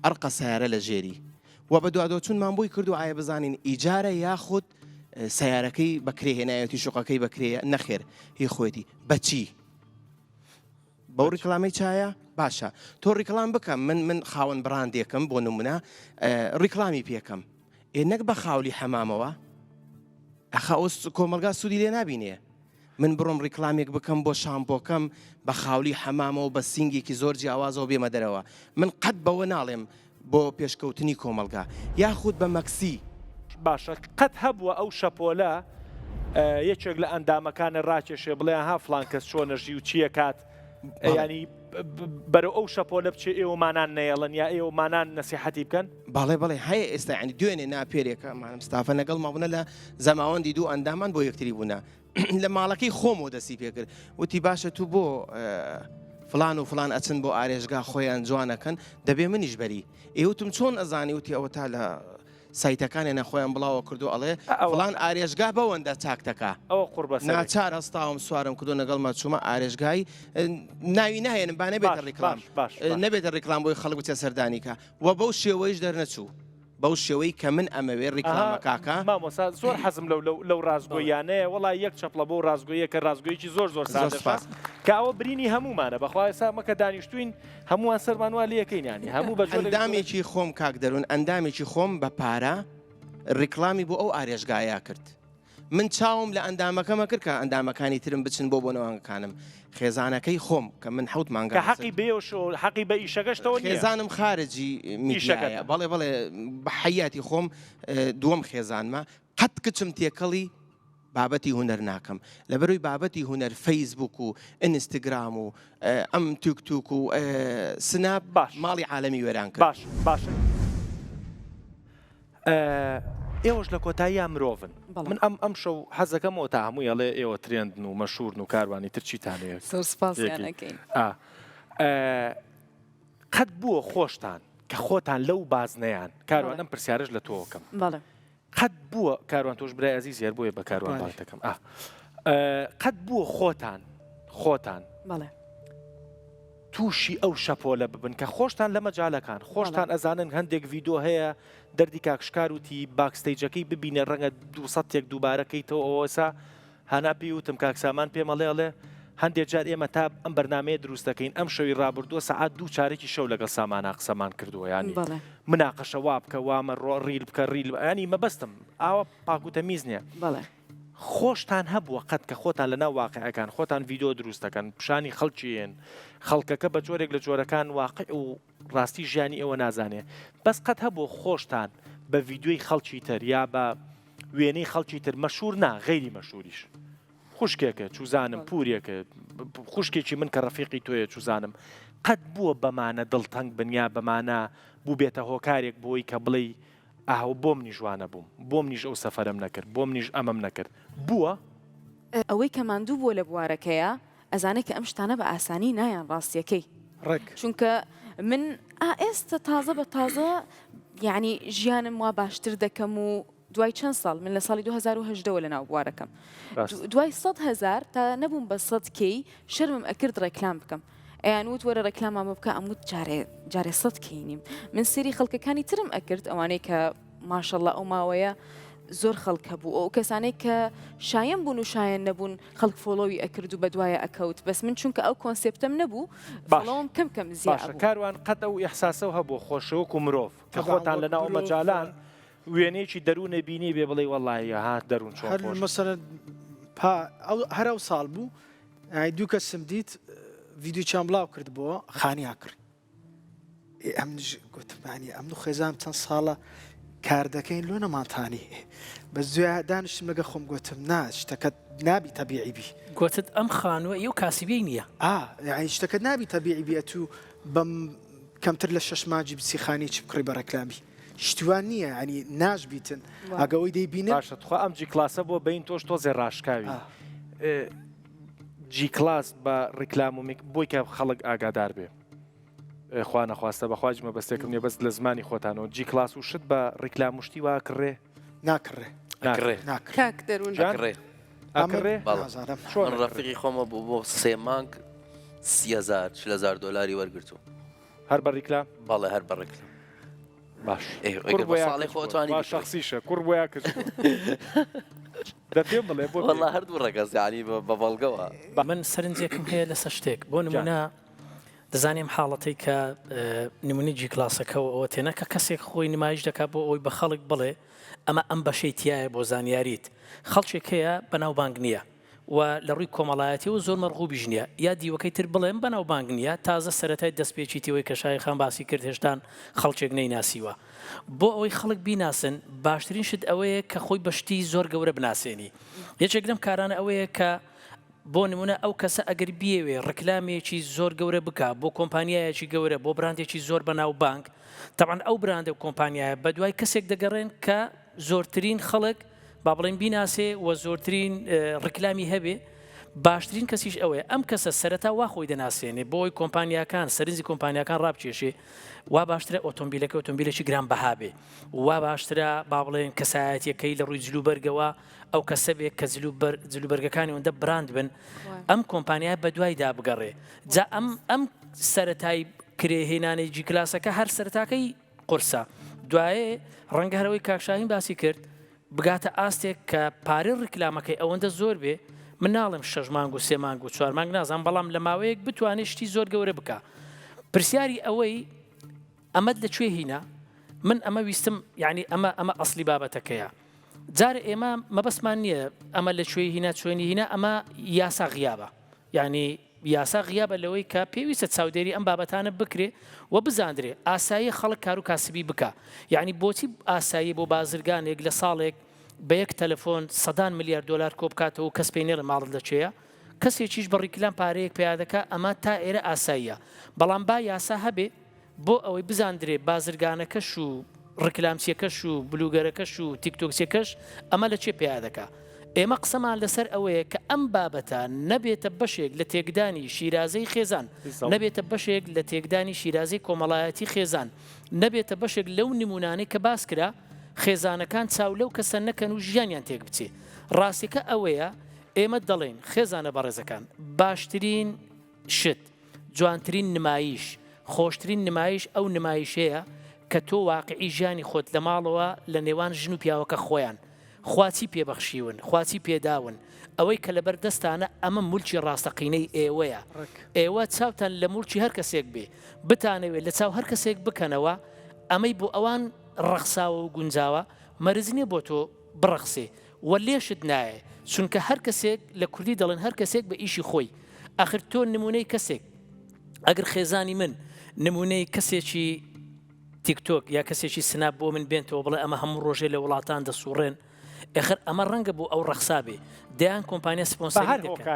ئەرقە سیارە لە ژێری و بە دوادۆچونمان بۆی کردو ئایا بزانین ئیجارە یاخود سیارەکەی بەکرێ هێنایەتی شقەکەی بەکرێ نەخێر هی خۆیەتی بەچی؟ بەو ڕیکلامەی چایە باشە تۆ ڕیکلام بکە من من خاوەن بڕاندێکم بۆ نمونە ڕیکلامی پێکەم ئێ نەک بە خاولی حەمامەوە ئەخە ئەو کۆمەلگا سوودی لێ نابینێ من بڕۆم ڕیکلامێک بکەم بۆ شامپۆکەم بە خاولی حەمامەوە بە سینگێکی زۆر جیاوازەوە بێمە دەرەوە من قەت بەوە ناڵێم بۆ پێشکەوتنی کۆمەڵگا یاخود بە مەکسی. باشە قەت هەبووە ئەو شەپۆلە یەکێک لە ئەندامەکانە ڕاکێشێ بڵێ ها فڵان کەس چۆنە ژی و چیەکات ینی بەرەو ئەو شەپۆلە بچێ ئێوەمانان نەیەڵن یا ئێوەمانان نەسیحەتی بکەن؟ بەڵێ بەڵێ هەیە ئێستا ینی دوێنێ ناپێرێکە مانم ستافە لەگەڵ مابوونە لە زەماوەندی دوو ئەندامان بۆ یەکتری بوونە لە ماڵەکەی خۆمەوە دەستی پێکرد وتی باشە تو بۆ فلان و فلان ئەچن بۆ ئارێژگا خۆیان جوانەکەن دەبێ منیش بەری ئێوتم چۆن ئەزانی وتی ئەوە تا لە سایتەکانیانە خۆیان بڵاوە کردو ئەڵێ فلان ئارێژگا بەوەندە چاکتەکە ئەوە قوربە ناچار هەستاوم سوارم کردو لەگەڵمە چوومە ئارێژگای ناوی ناهێنم با نەبێتە ڕیکلام باش نەبێتە ڕیکلام بۆی خەڵک بچێ سەردانیکە و بەو شێوەیش دەرنەچوو بەو شێوەی کە من ئەمەوێ ڕیکلامە کاکە. مامۆستا زۆر حەزم لەو لەو لەو ڕاستگۆییانەیە وەڵا یەک چەپڵە بۆ ڕاستگۆییە کە ڕاستگۆیەکی زۆر زۆر زۆر سادەشە سوپاس. کە ئەوە برینی هەموومانە بەخوا ئێستا مەکە دانیشتوین هەمووان سەرمان وا لێکەین یانی هەموو بە جۆرێک ئەندامێکی خۆم کاک دەروون ئەندامێکی خۆم بە پارە ڕیکلامی بۆ ئەو ئارێشگایە کرد. من چاوم لە ئەندامەکەمە کرد کە ئەندامەکانی ترم بچن بۆ بۆنەوانگەکانم خێزانەکەی خۆم کە من حەوت مانگە کە حەقی بێوش و حەقی بە ئیشەکەشتەوە نییە خێزانم خارجی میدیایە بەڵێ بەڵێ بە حەیاتی خۆم دووەم خێزانمە قەت کچم تێکەڵی بابەتی هونەر ناکەم لەبەرەوەی بابەتی هونەر فەیسبوک و ئینستگرام و ئەم توک توک و سناپ باش ماڵی عالەمی وێران کرد باش باشە. ئێوەش لە کۆتاییا مرۆڤن من ئەم ئەم شەو حەزەکەمەوە تا هەمووی ئەڵێ ئێوە ترێندن و مەشورن و کاروانی تر چیتان هەیە زۆر سپاسیان ئەکەین قەت بووە خۆشتان کە خۆتان لەو بازنەیان کاروان ئەم پرسیارش لە تۆکەم قەت بووە کاروان تۆش برای ئەزیز هەر بۆیە بە کاروان بانگتەکەم قەت بووە خۆتان خۆتان بەڵێ تووشی ئەو شەپۆلە ببن کە خۆشتان لە مەجالەکان خۆشتان ئەزانن هەندێک ڤیدۆ هەیە دەردی کاک شکار وتی backstage ەکەی ببینە ڕەنگە 200 تێک دووبارە کەیتەوە ئەوەسا هانا پێی وتم کاک سامان پێم ئەڵێ ئەڵێ هەندێک جار ئێمە تا ئەم بەرنمەیە دروست دەکەین ئەم شەوی ڕابردووە سەعات دوو چارێکی شەو لەگەڵ سامانا قسەمان کردووە ینی مناقەشە وا بکە وامە ڕۆ reel بکە reel ینی مەبەستم ئاوا پاکوتەمیز نییە بەڵێ خۆشتان هەبووە قەت کە خۆتان لەناو واقیعەکان خۆتان ڤیدۆ دروست دەکەن پیشانی خەڵکی ئێن خەڵکەکە بە جۆرێک لە جۆرەکان واقع و ڕاستی ژیانی ئێوە نازانێ بەس قەت هەبووە خۆشتان بە ڤیدۆی خەڵکی تر یا بە وێنەی خەڵکی تر مەشور نا غەیری مەشوریش خوشکێکە چوزانم پورێکە خوشکێکی من کە ڕەفیقی تۆیە چوزانم قەت بووە بەمانە دڵتەنگ بن یا بەمانە بووبێتە هۆکارێک بۆی کە بڵێی ئاه بۆ منیش وا نەبووم، بۆ منیش ئەو سەفەرەم نەکرد، بۆ منیش ئەمەم نەکرد. بووە؟ ئەوەی کە ماندوو بووە لە بوارەکەیا ئەزانێ کە ئەم شتانە بە ئاسانی نایەن ڕاستیەکەی. ڕێک. چونکە من ئا ئێستە تازە بە تازە یەعنی ژیانم وا باشتر دەکەم و دوای چەند ساڵ من لە ساڵی 2018 وە لەناو بوارەکەم دوای 100 هەزار تا نەبووم بە 100 K شەرمم ئەکرد ڕێکلام بکەم ئەیان وت وەرە ڕێکلامان بۆ بکە ئەم وت جارێ جارێ 100 K نیم من سێری خەڵکەکانی ترم ئەکرد ئەوانەی کە ماشەڵڵا ئەو ماوەیە زۆر خەڵک هەبوو ئەو کەسانەی کە شایەن بوون و شایەن نەبوون خەڵک follow ی ئەکرد و بەدوایە ئەکەوت بەس من چونکە ئەو concept ەم نەبوو باش follow م کەم کەم زیا باشە بوو. کاروان قەت ئەو ئیحساسەو هەبووە خۆشە وەکو مرۆڤ کە تەبعەن خۆتان وەک لەناو مرۆڤ مەجالان وێنەیەکی دەروونێ بینی بێ بڵێی وەڵایی ها دەروون چۆن هەر خۆش. مەسەلەن پا ئەو هەر ئەو ساڵ بوو ئای دوو کەسم دیت ڤیدیۆچیان بڵاو کردبووە خانیان کڕی ئێ ئەمنیش گوتم یانی ئەمن و خێزانم چەند ساڵە کار دەکەین لۆ نەمانتانی بەس دوای دانیشتم لەگە خۆم گوتم نا شتەکەت نابی تەبیعی بی گوتت ئەم خانووە ئی و کاسبیەی نییە. ئا یانی شتەکەت نابی تەبیعی بی ئەتوو بەم کەمتر لە شەش مانگی بچی خانیەکی بکڕی بە ڕێکلامی شتی وا نییە یانی ناشبیتن ئەگە ئەوەی دەیبینن. باشە تخوا ئەم G کلاسە بۆ بەین تۆش تۆزێ ڕاشکاوی G کلاس بە ڕیکلام و میک بۆی کە خەڵک ئاگادار بێ خوا نەخواستە بەخوا هیچ مەبەستێکم نییە بەس لە زمانی خۆتانەوە G کلاس و شت بە ڕیکلام و شتی وا ئەکڕێ؟ ناکڕێ ئەکڕێ ناکڕێ کاک دەروون جان ئەکڕێ ئەکڕێ بەڵێ نازانم چۆن من ئەکڕێ؟ ڕەفیقی خۆمە بۆ بۆ سێ مانگ 30هزار 40هزار دۆلاری وەرگرتوو هەر بە ڕیکلام؟ بەڵێ هەر بە ڕیکلام باش ئێ کوڕ ئەگەر بۆ بە یا ساڵێ کچ خۆ بووە ئەتوانی با بیکڕی شەخسیشە کوڕ بۆ یا کچ بووە دە پێم بڵێ بۆ وەڵا پێی هەردوو ڕەگەز یانی بە بەڵگەوە من سەرنجێکم هەیە لەسەر شتێک بۆ جان نموونە. دەزانی ئەم حاڵەتەی کە نمونەی G Class ەکە و ئەوە تێنە کە کەسێک خۆی نمایش دەکات بۆ ئەوەی بە خەڵک بڵێ ئەمە ئەم بەشەی تایە بۆ زانیاریت خەڵکێک هەیە بەناوبانگ نییە و لە ڕووی کۆمەڵایەتیەوە زۆر مەرغوبیش نییە یا دیوەکەی تر بڵێم بەناوبانگ نییە تازە سەرەتای دەستپێکیتیەوەی کە شاهین خان باسی کرد هێشتان خەڵکێک نەیناسیوە بۆ ئەوەی خەڵک بیناسن باشترین شت ئەوەیە کە خۆی بە شتی زۆر گەورە بناسێنی یەکێک لەم کارانە ئەوەیە کە بۆ نمونە ئەو کەسە ئەگەر بیەوێ ڕکلامێکی زۆر گەورە بکا بۆ کۆمپانیایەکی گەورە بۆ براندێکی زۆر بەناوبانگ تەبعەن ئەو براندە و کۆمپانیایە بەدوای کەسێک دەگەڕێن کە زۆرترین خەڵک با بڵێین بیناسێ و زۆرترین ڕیکلامی هەبێ باشترین کەسیش ئەوەیە ئەم کەسە سەرەتا وا خۆی دەناسێنێ بۆی کۆمپانیاکان سەرنجی کۆمپانیاکان ڕابکێشێ وا باشترە ئۆتۆمبیلەکە ئۆتۆمبیلێکی گران بەها بێ وا باشترە با بڵێن کەسایەتیەکەی لە ڕووی جلوبەرگەوە ئەو کەسە بێ کە جلوبەرگەکانی ئەوەندە براند بن ئەم کۆمپانیای بەدوایدا بگەڕێ جا ئەم ئەم سەرەتای کرێهێنانی G Class ەکە هەر سەرتاکەی قورسە دوایێ ڕەنگە هەرەوەی کاک شاهین باسی کرد بگاتە ئاستێک کە پارەی ڕیکلامەکەی ئەوەندە زۆر بێ من ناڵێم شەش مانگ و سێ مانگ و چوار مانگ نازانم بەڵام لە ماوەیەک بتوانێت شتی زۆر گەورە بکە پرسیاری ئەوەی ئەمەت لە کوێ هینا من ئەمە ویستم یعنی ئەمە ئەمە ئەسلی بابەتەکەیە جارێ ئێمە مەبەستمان نییە ئەمە لە کوێی هینا چۆنی هینا ئەمە یاسا غیابە یعنی یاسا غیابە لەوەی کە پێویستە چاودێری ئەم بابەتانە بکرێ و بزاندرێ ئاساییە خەڵک کارو کاسبی بکا یەعنی بۆچی ئاساییە بۆ بازرگانێک لە ساڵێک بە یەک تەلەفۆن سەدان ملیار دۆلار کۆبکاتەوە و کەس پێی نەڵێ ماڵت لە کوێیە کەسێکیش بە ڕیکلام پارەیەک پەیا دەکا ئەمە تا ئێرە ئاساییە بەڵام با یاسا هەبێ بۆ ئەوەی بزاندرێ بازرگانەکەش و ڕیکلامچیەکەش و بلوگەرەکەش و تیکتۆکچیەکەش ئەمە لە چێ پیا دەکا. ئێمە قسەمان لەسەر ئەوەیە کە ئەم بابەتە نەبێتە بەشێک لە تێکدانی شیرازەی خێزان، نەبێتە بەشێک لە تێکدانی شیرازەی کۆمەڵایەتی خێزان، نەبێتە بەشێک لەو نمونانەی کە باس کرا خێزانەکان چاو لەو کەسە نەکەن و ژیانیان تێک بچێ. ڕاستیەکە ئەوەیە ئێمە دەڵێین خێزانە بەڕێزەکان باشترین شت، جوانترین نمایش، خۆشترین نمایش ئەو نمایشەیە کە تۆ واقعی ژیانی خۆت لە ماڵەوە لە نێوان ژن و پیاوەکە خۆیان خوا چی پێ بەخشیون خوا چی پێداون ئەوەی کە لەبەر دەستانە ئەمە مولکی ڕاستەقینەی ئێوەیە ئێوە چاوتان لە مولکی هەر کەسێک بێ بتانەوێت لە چاو هەر کەسێک بکەنەوە ئەمەی بۆ ئەوان ڕەخساوە و گونجاوە مەرج نییە بۆ تۆ بڕەخسێ وە لێشت نایێ چونکە هەر کەسێک لە کوردی دەڵێن هەر کەسێک بە ئیشی خۆی ئەخر تۆ نمونەی کەسێک ئەگەر خێزانی من نمونەی کەسێکی تیکتۆک یا کەسێکی سناپ بۆ من بێنتەوە بڵێ ئەمە هەموو ڕۆژێ لە وڵاتان دەسوڕێن ئەخر ئەمە ڕەنگە بۆ ئەو ڕەخسا بێ دەیان کۆمپانیا سپۆنسەری دەکەن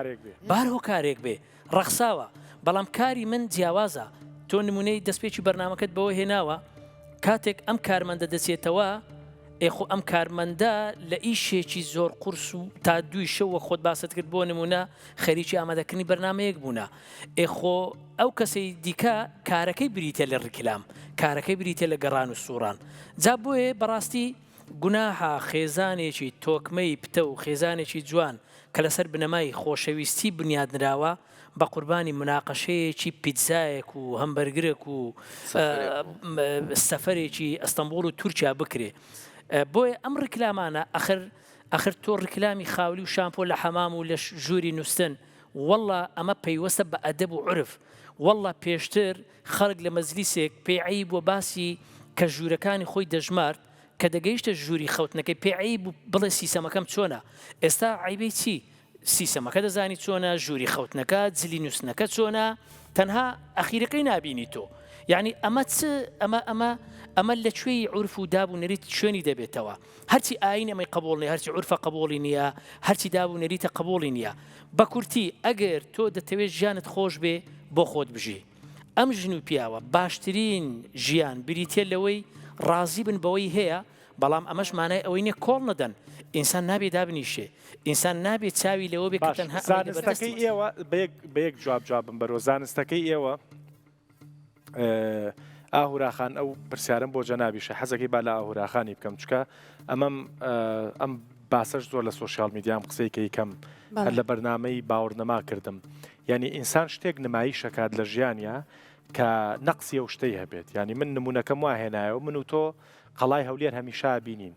بار هۆکارێک بێ ڕەخساوە بەڵام کاری من جیاوازە تۆ نمونەی دەستپێکی بەرنامەکەت بەوە هێناوە کاتێک ئەم کارمەندە دەچێتەوە ئێ خۆ ئەم کارمەندە لە ئیشێکی زۆر قورس و تا دووی شەو وەک خۆت باست کرد بۆ نمونە خەریکی ئامادەکردنی بەرنامەیەک بوونە ئێ خۆ ئەو کەسەی دیکە کارەکەی بریتە لە ڕیکلام کارەکەی بریتە لە گەڕان و سوڕان جا بۆیە بەڕاستی گوناحە خێزانێکی تۆکمەی پتەو خێزانێکی جوان کە لەسەر بنەمای خۆشەویستی بنیادنراوە بە قوربانی مناقەشەیەکی پیتزایەک و هەمبەرگرێک و سەفەرێکی ئەستەنبوڵ و تورکیا بکرێ بۆیە ئەم ڕیکلامانە ئەخر ئەخر تۆ ڕیکلامی خاولی و شامپۆ لە حەمام و لە ژووری نوستن واللە ئەمە پەیوەستە بە ئەدەب و عورف واللە پێشتر خەڵک لە مەجلیسێک پێی عەیب بووە باسی کە ژوورەکانی خۆی دەژمارد کە دەگەیشتە ژووری خەوتنەکەی پێی عەیب بوو بڵێ سیسەمەکەم چۆنە ئێستا عەیبەی چی سیسەمەکە دەزانی چۆنە ژووری خەوتنەکە جلی نووسنەکە چۆنە تەنها ئەخیرەکەی نابینی تۆ یعنی ئەمە چ ئەمە ئەمە ئەمە لە کوێی عورف و داب و نەریت شوێنی دەبێتەوە هەرچی ئاین ئەمەی قبوڵ نیە هەرچی عورفە قبوڵی نییە هەرچی داب و نەریتە قبوڵی نییە بە کورتی ئەگەر تۆ دەتەوێت ژیانت خۆش بێ بۆ خۆت بژی ئەم ژن و پیاوە باشترین ژیان بریتە لەوەی ڕازی بن بەوەی هەیە بەڵام ئەمەش مانای ئەوەی نیە کۆڵ نەدەن ئینسان نابێ دابنیشێ ئینسان نابێ چاوی لەوە بێ کە باش تەنها ئەوەی لەبەر زانستەکەی دەستیەتی. ئێوە بە یەک بە یەک جواب جوابم بەرەوە زانستەکەی ئێوە ئاهورا خان ئەو پرسیارم بۆ جەنابیشە حەزەکەی با لە ئاهورا خانی بکەم چکە ئەمەم ئەم باسەش زۆر لە سۆشیال میدیام قسەی کەی کەم هەر لە بەرنامەی باوەڕنەما کردم یعنی ئینسان شتێک نمایشەکات لە ژیانیا کە نەقسی ئەو شتەی هەبێت یعنی من نمونەکەم وا هێنایەوە من و تۆ قەڵای هەولێر هەمیشە بینین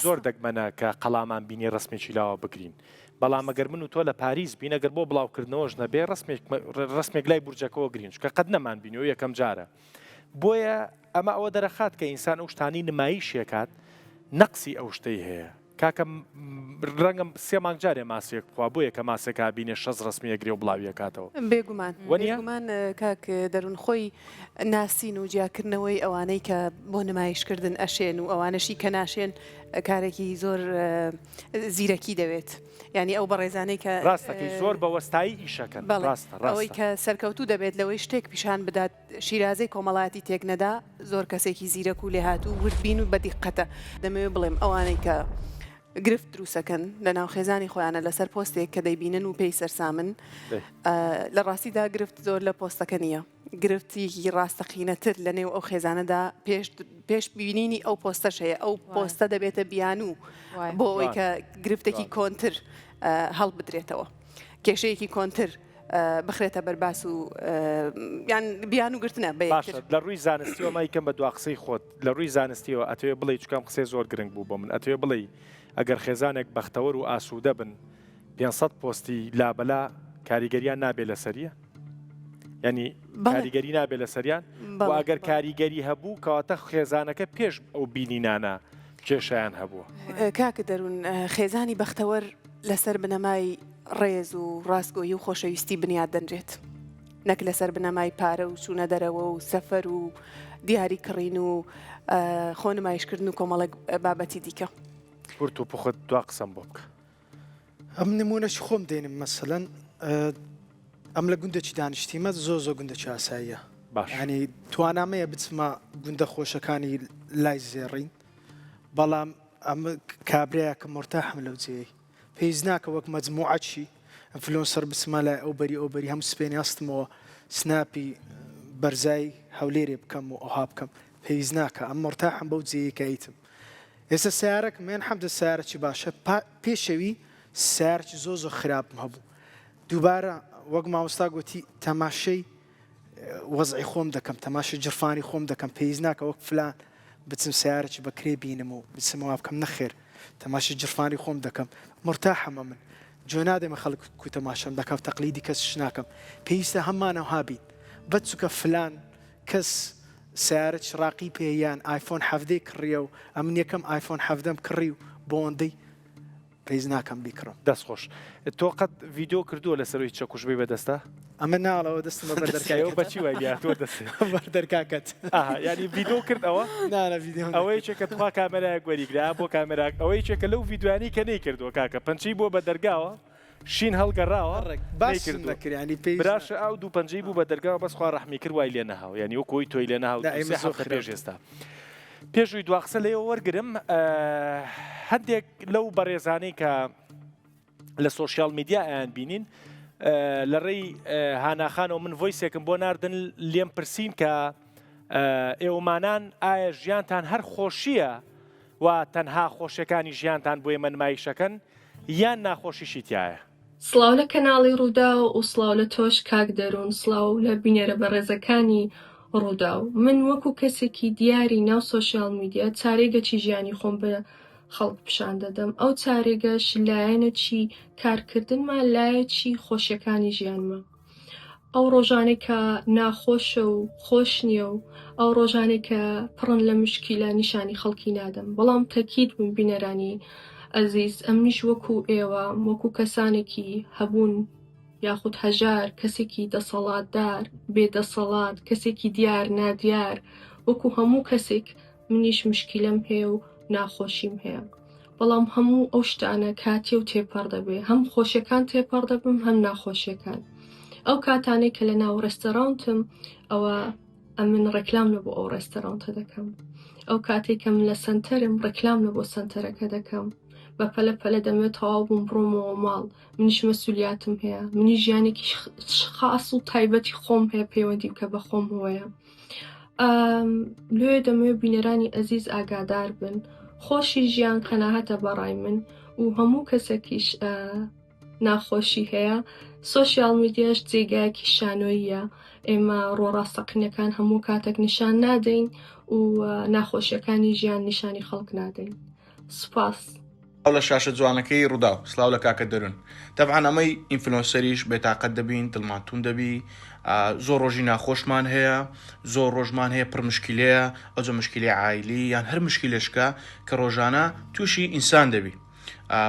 زۆر دەگمەنە کە قەڵامان بینی ڕسمێکی لاوە بگرین. بەڵام ئەگەر من و تۆ لە پاریس بین ئەگەر بۆ بڵاوکردنەوەش نەبێ ڕسمێک ڕسمێک لای بورجەکەوە گرین چونکە قەت نەمان بینیوە یەکەم جارە بۆیە ئەمە ئەوە دەرەخات کە ئینسان ئەو شتانی نمایشێکات نەقسی ئەو شتەی هەیە کاکە ڕەنگە سێ مانگ جارێ ماسیەک بخوا بۆیە کە ماسێک ئابینێ شەست ڕەسمی ئەگرێ و بڵاوی ئەکاتەوە. بێگومان وەنیە؟ بێگومان کاک دەروون خۆی ناسین و جیاکردنەوەی ئەوانەی کە بۆ نمایشکردن ئەشێن و ئەوانەشی کە ناشێن کارێکی زۆر زیرەکی دەوێت یانی ئەو بەڕێزانەی کە ڕاستەکەی زۆر بە وەستایی ئیشەکەن بەڵێ ڕاستە ئەوەی ڕاستە. کە سەرکەوتوو دەبێت لەوەی شتێک پیشان بدات شیرازەی کۆمەڵایەتی تێک نەدا، زۆر کەسێکی زیرەک و لێهاتوو و وردبین و بەدیققەتە. دەمەوێت بڵێم ئەوانەی کە گرفت دروستەکەن لەناو خێزانی خۆیانە لەسەر پۆستێک کە دەیبینن و پێی سەرسامن، لە ڕاستیدا گرفت زۆر لە پۆستەکە نییە، گرفتێکی ڕاستەقینەتر لەنێو ئەو خێزانەدا پێش پێش بینینی ئەو پۆستەش هەیە، ئەو پۆستە دەبێتە بیانوو بۆ ئەوەی کە گرفتێکی کۆنتر هەڵبدرێتەوە، کێشەیەکی کۆنتر. بخرێتە بەر باس و یان بیانوو گرتنە بە یەکتر. باشە لە ڕووی زانستیەوە مایکەم بە دوا قسەی خۆت لە ڕووی زانستیەوە ئەتەوێ بڵێی چونکە ئەم قسەیە زۆر گرنگ بوو بۆ من ئەتەوێ بڵێی ئەگەر خێزانێک بەختەوەر و ئاسوودە بن 500 پۆستی لابەلا کاریگەریان نابێ لەسەریە یعنی کاریگەری نابێ لەسەریان و ئەگەر کاریگەری هەبوو کەواتە خێزانەکە پێش ئەو بینینانە کێشیان هەبووە. کاکە دەروون خێزانی بەختەوەر لەسەر بنەمای ڕێز و ڕاستگۆیی و خۆشەویستی بنیات دەنرێت نەک لەسەر بنەمای پارە و چوونە دەرەوە و سەفەر و دیاری کڕین و خۆ نمایشکردن و کۆمەڵێک بابەتی دیکە. کورت و پوخت دوا قسەم بۆ بکە. ئەم نمونەشی خۆم دێنم مەسەلەن ئەم لە گوندێکی دانیشتیمە زۆر زۆر گوندێکی ئاساییە باش ینی توانامەیە بچمە گوندە خۆشەکانی لای زێڕین بەڵام ئەم کابراەکە مۆرتاحم لەو جێی پێویست ناکە وەک مەجموعەکی influencer بچمە لای ئەو بەری ئەو بەری هەموو سپێنی هەستمەوە سناپی بەرزای هەولێرێ بکەم و ئەوها بکەم پێویست ناکە ئەم مۆرتاحم بەو جێیەی کە ئەیتم ئێستا سیارەکم هەیە الحمد سیارەکی باشە پێشەوی سیارەکی زۆر زۆر خراپم هەبوو دووبارە وەک مامۆستا گوتی تەماشەی وەزعی خۆم دەکەم تەماشە جرفانی خۆم دەکەم پێویست ناکە وەک فلان بچم سیارەکی بە کرێ بینم و بچم وا بکەم نەخێر تەماشە جرفانی خۆم دەکەم مرتاحم ئەمن جوێ نادەمە خەڵک کو تەماشەم دەکا و تەقلیدی کەسش ناکەم پێویستە هەممان ئەوها بین بەس چونکە فلان کەس سیارەکی ڕاقی پێ یان ئایفۆن حەڤدەی کڕیە و ئەمن یەکەم ئایفۆن حەڤدەم کڕی و بۆندەی پێویست ناکەم بیکڕم. دەست خۆش. تۆ قەت ڤیدیۆ کردووە لەسەر ئەوی چەکوش بەی بەدەستە؟ ئەمە ناڵەوە دەستمە بەر دەرکایەوە بەچی وای لێهاتووە دەست بەر دەرکاکەت ئاها یانی ڤیدیۆ کرد ئەوە؟ نا نا ڤیدیۆم ئەوە یەکێکە تخوا کامێرایەک وەریگرە بۆ کامێراک ئەوە یەکێکە لەو ڤیدیۆیانەی کە نەیکردووە کاکە پەنچەی بووە بە دەرگاوە شین هەڵگەڕاوە ڕێک باسم نەیکردووە نەکرد یانی پێویست براشە ناکا. ئەو دوو پەنجەی بوو بە دەرگاوە بەس خوا ڕەحمی کرد وای لێ نەهاو یانی وەکو ئەوی تۆی لێ نەهاو لا دوو ئێمە سێ زۆر هەفتە خراپ پێش بوو. ئێستا پێشووی دوا قسە لێوە وەرگرم هەندێک لەو بەڕێزانەی کە لە social media ئەیان بینین لە ڕێی هاناخانەوە من voice ێکم بۆ ناردن لێم پرسین کە ئێوەمانان ئایا ژیانتان هەر خۆشیە و تەنها خۆشیەکانی ژیانتان بۆ ئێمە نمایشەکەن یان ناخۆشیشی تایە؟ سڵاو لە کەناڵی ڕووداو و سڵاو لە تۆش کاک دەروون سڵاو لە بینەرە بەڕێزەکانی ڕووداو من وەکو کەسێکی دیاری ناو social media چارێگەکی ژیانی خۆم بە خەڵک پیشان دەدەم ئەو چارێگەش لایەنەکی کارکردنمە لایەکی خۆشیەکانی ژیانمە ئەو ڕۆژانەی کە ناخۆشە و خۆش نییە و ئەو ڕۆژانەی کە پڕن لە مشکیلە نیشانی خەڵکی نادەم بەڵام تەکید بم بینەرانی ئەزیز ئەمنیش وەکو ئێوە وەکو کەسانێکی هەبوون یاخود هەژار کەسێکی دەسەڵاتدار بێ دەسەڵات کەسێکی دیار نادیار وەکو هەموو کەسێک منیش مشکیلەم هەیە و ناخۆشیم هەیە بەڵام هەموو ئەو شتانە کاتیە و تێپەڕ دەبێ هەم خۆشیەکان تێپەڕ دەبم هەم ناخۆشیەکان ئەو کاتانەی کە لە ناو ڕێستەرانتم ئەوە ئەمن ڕێکلام لە بۆ ئەو ڕێستەرانتە دەکەم ئەو کاتێک کە من لە سەنتەرم ڕێکلام لە بۆ سەنتەرەکە دەکەم بە پەلە پەلە دەمەوێت تەواو بووم بڕۆمەوە ماڵ منیش مەسولیاتم هەیە منی ژیانێکی خاص و تایبەتی خۆم هەیە پەیوەندی بکە بە خۆم هەیە لێ دەمەوێت بینەرانی ئەزیز ئاگادار بن خۆشی ژیان قەناهەتە بەڕای من و هەموو کەسێکیش ناخۆشی هەیە social media ش جێگایەکی شانۆییە ئێمە ڕۆ ڕاستەقینەکان هەموو کاتێک نیشان نادەین و ناخۆشیەکانی ژیان نیشانی خەڵک نادەین سوپاس. سڵاو لە شاشە جوانەکەی ڕوداو سڵاو لە کاکە دەرون تەبعەن ئەمەی influencer یش بێتاقەت دەبین دڵمان توند دەبی زۆر ڕۆژی ناخۆشمان هەیە زۆر ڕۆژمان هەیە پڕ مشکیلەیە ئەوجە مشکیلەی عایلی یان هەر مشکیلەشکە کە ڕۆژانە تووشی ئینسان دەبی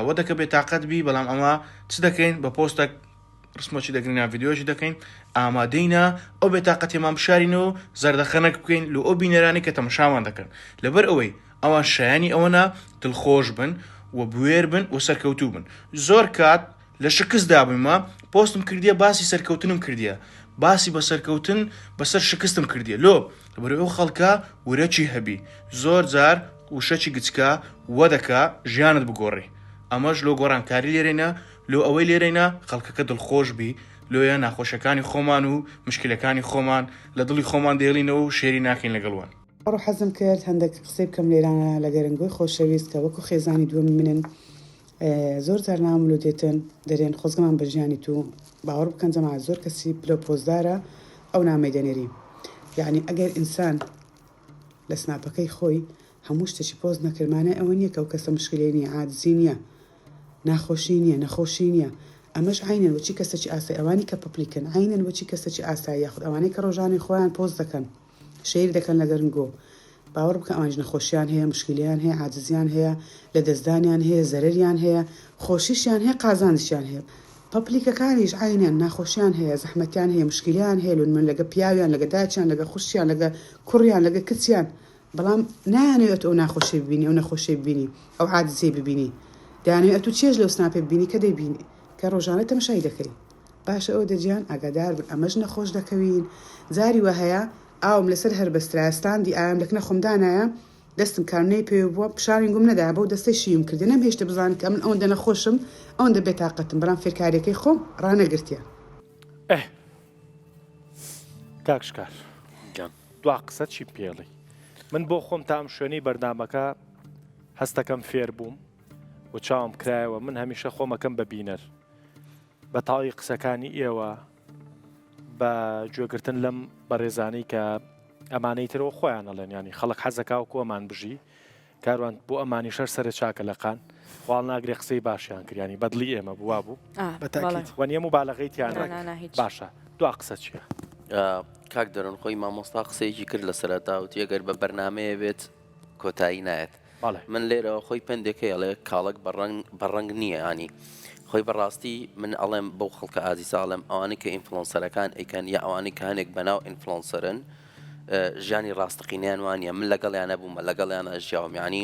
وە دەکە بێتاقەت بی بەڵام ئەمە چ دەکەین بە پۆستەک ڕسمەکی دەگرین یان ڤیدیۆیەکی دەکەین ئامادەینە ئەو بێتاقەتیمان بشارینەوە و زەردەخەنەک بکەین لۆ ئەو بینەرانی کە تەمەشامان دەکەن لەبەر ئەوەی ئەوان شایانی ئەوەنە دڵخۆش بن و بوێر بن و سەرکەوتوو بن زۆر کات لە شکستدا بوویمە پۆستم کردیە باسی سەرکەوتنم کردیە باسی بە سەرکەوتن بەسەر شکستم کردیە لۆ لەبەر ئەو خەڵکە ورەکی هەبی زۆر جار وشەکی گچکە وە دەکا ژیانت بگۆڕی ئەمەش لۆ گۆڕانکاری لێرەینە لۆ ئەوەی لێرەینە خەڵکەکە دڵخۆش بی لۆیە ناخۆشەکانی خۆمان و مشکلەکانی خۆمان لە دڵی خۆمان دەیڵینەوە و share ی ناکەین لەگەڵ وان. ئەڕۆ حەزم کرد هەندەک قسەی بکەم لێرانە لە گەرنگۆی خۆشەویست کە وەکو خێزانی دووەمی منن زۆر جار ناوم لۆ دێتن دەرێن خۆزگەمان بە ژیانی تو باوەڕ بکەن جەماعەت زۆر کەسی پلە و پۆستدارە ئەو نامەی دەنێری یەعنی ئەگەر ئینسان لە سناپەکەی خۆی هەموو شتێکی پۆست نەکرد مانای ئەوە نییە کە ئەو کەسە مشکلەی نییە عاجزی نییە ناخۆشی نییە نەخۆشی نییە ئەمەش عەینەن وەچی کەسەکی ئاسایی ئەوانی کە public ن عەینەن وەچی کەسەکی ئاسایی یاخود ئەوانەی کە ڕۆژانەی خۆیان پۆست دەکەن share دەکەن لە گەرنگۆ باوەڕ بکە ئەوانیش نەخۆشیان هەیە مشکیلەیان هەیە عاجزیان هەیە لەدەستدانیان هەیە زەرەریان هەیە خۆشیشیان هەیە قازانجیشیان هەیە public ەکانیش عەینەن ناخۆشیان هەیە زەحمەتیان هەیە مشکیلەیان هەیە لۆنمن لەگە پیاویان لەگە داچیان لەگە خوشکیان لەگە کوڕیان لەگە کچیان بەڵام نایانەوێ ئەتو ئەو ناخۆشیەی ببینی ئەو نەخۆشیەی ببینی ئەو عاجزیەی ببینی دەیانەوێ ئەتو چێژ لەو سناپەی ببینی کە دەیبینی کە ڕۆژانە تەمەشای دەکەی باشە ئەوە دەجیان ئاگادار بن ئەمەش نەخۆش دەکەوین جاری وا هەیە ئاوم لەسەر هەر بەسترایە ستاندی ئاوم لەکنە خۆم دانایە دەستم کارنەی پێوە بووە پشاوینگم نەدایە بەو دەستەی شیوم کردە نەمهێشتە بزانن کە من ئەوەندە نەخۆشم ئەوەندە بێتاقەتم بەڵام فێرکاریەکەی خۆم ڕانەگرتیە. ئه کاک شکار گیان. دوا قسە چیم پێڵی من بۆ خۆم تا ئەم شوێنەی بەرنامەکە هەستەکەم فێر بووم و چاوم کرایەوە من هەمیشە خۆمەکەم بە بینەر بە تاوی قسەکانی ئێوە بە گوێگرتن لەم بەڕێزانەی کە ئەمانەی ترەوە خۆیان ئەڵێن ینی خەڵک حەزەکا و کۆمان بژی کاروان بۆ ئەمانی شەر سەرە چاکە لە قان خواڵ ناگرێ قسەی باشیان کردیانی بەدڵی ئێمە بووا بوو وەنیە مبالغەی تیان باشە دوا قسە چییە؟ کاک دەرون خۆی مامۆستا قسەیەکی کرد لە سەرەتا وتی ئەگەر بە بەرنمەیە بێت کۆتایی نایەت من لێرەوە خۆی پەندێک هەیە ئەڵێ کاڵەک بە ڕەنگ بە ڕەنگ نییە ینی خۆی بەڕاستی من ئەڵێم بەو خەڵکە ئازیزە ئەڵێم ئەوانەی کە influencer ەکان ئەیکەن یا ئەوانەی کە هەنێک بەناو influencer ن ژیانی ڕاستەقینەیان وانە من لەگەڵیانە بوومە لەگەڵیانە ژیاوم ینی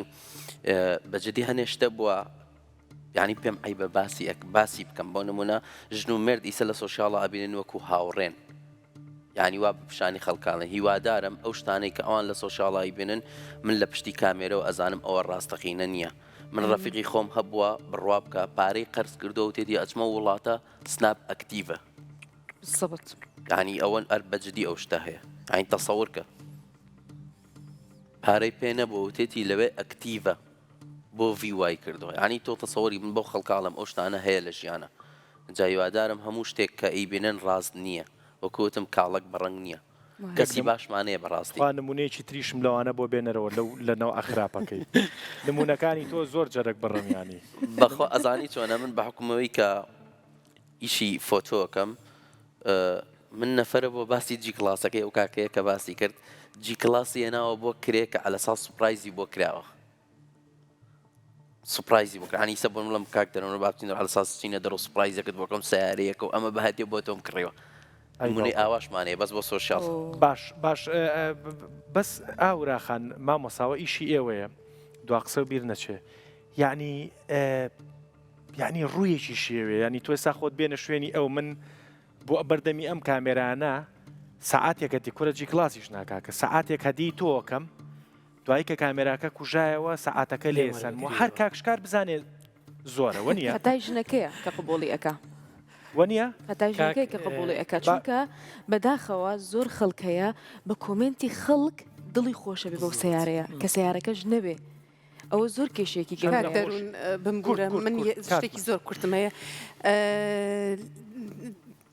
بەجددی هەنێ شتە بووە یعنی پێم عیبە باسی ئەک باسی بکەم بۆ نمونە ژن و مێرد ئیسە لە social ە ئەبینن وەکو هاوڕێن یانی وا پیشانی خەڵکانە هیوادارم ئەو شتانەی کە ئەوان لە social ایی بینن من لە پشتی کامێرەوە ئەزانم ئەوە ڕاستەقینە نییە من ڕەفیقی خۆم هەبووە بڕوا بکە پارەی قەرز کردەوە تێدی ئەچمە وڵاتە سناپ active ە بالضبط یعنی ئەوەن ئەر بەجدی ئەو شتە هەیە یعنی تەسەور کە پارەی پێ نەبوو وتێتی لەوێ active ە بۆ ڤی وای کردووە یعنی تۆ تەسەوری من بەو خەڵکاڵم ئەو شتانە هەیە لە ژیانە جا هیوادارم هەموو شتێک کە ئەیبینن ڕاست نییە وەکو وتم کاڵەک بە ڕەنگ نییە کەسی باشمان هەیە بەڕاستی. تخوا نمونەیەکی تریشم لەوانە بۆ بێنەرەوە لەو لە نەوعە خراپەکەی نمونەکانی تۆ زۆر جەرگ بڕم یانی. بەخوا ئەزانی چۆنە من بە حوکمەوەی کە ئیشی فۆتۆ ئەکەم من نەفەرە بۆ باسی G class ەکەی ئەو کاکەیە کە باسی کرد G class ی هێناوە بۆ کرێ کە عەلەساس surprise ی بۆ کراوە surprise ی بۆ کرا ئەنیسە بۆم بڵێم کاک دەرەوە با بچین عەلە ساس چینە دەرەوە surprise ێکت بۆ کەم سەیارەیەکە و ئەمە بە هەدیە بۆ تۆم کڕیوە ئەی نمونەی باوکە. ئاواشمان هەیە بەس بۆ social. باش باش بەس ئاورا خان مامۆساوە ئیشی ئێوەیە دوا قسە و بیر نەچێ یعنی یعنی ڕوویەکی شێوێ ینی تۆ ئێستا خۆت بێنە شوێنی ئەو من بۆ بەردەمی ئەم کامێرانە سەعاتێکە دی کورە G class یش ناکا کە سەعاتێک هەدی تۆکەم دوایی کە کامێراکە کوژایەوە سەعاتەکە لێ سەنم و هەر کاک شکار بزانێ زۆرە وەنیە؟ خەتای ژنەکەیە کە قبوڵی ئەکا. وەنیە؟ خەتای ژنەکەیە کە قبوڵی ئەکا چونکە بەداخەوە زۆر خەڵک هەیە بە comment ی خەڵک دڵی خۆشە بێ بەو سەیارەیە کە سەیارەکەش نەبێ ئەوە زۆر کێشەیەکی گەورەیە. کاک دەروون بمبورە من شتێکی زۆر کورتم هەیە.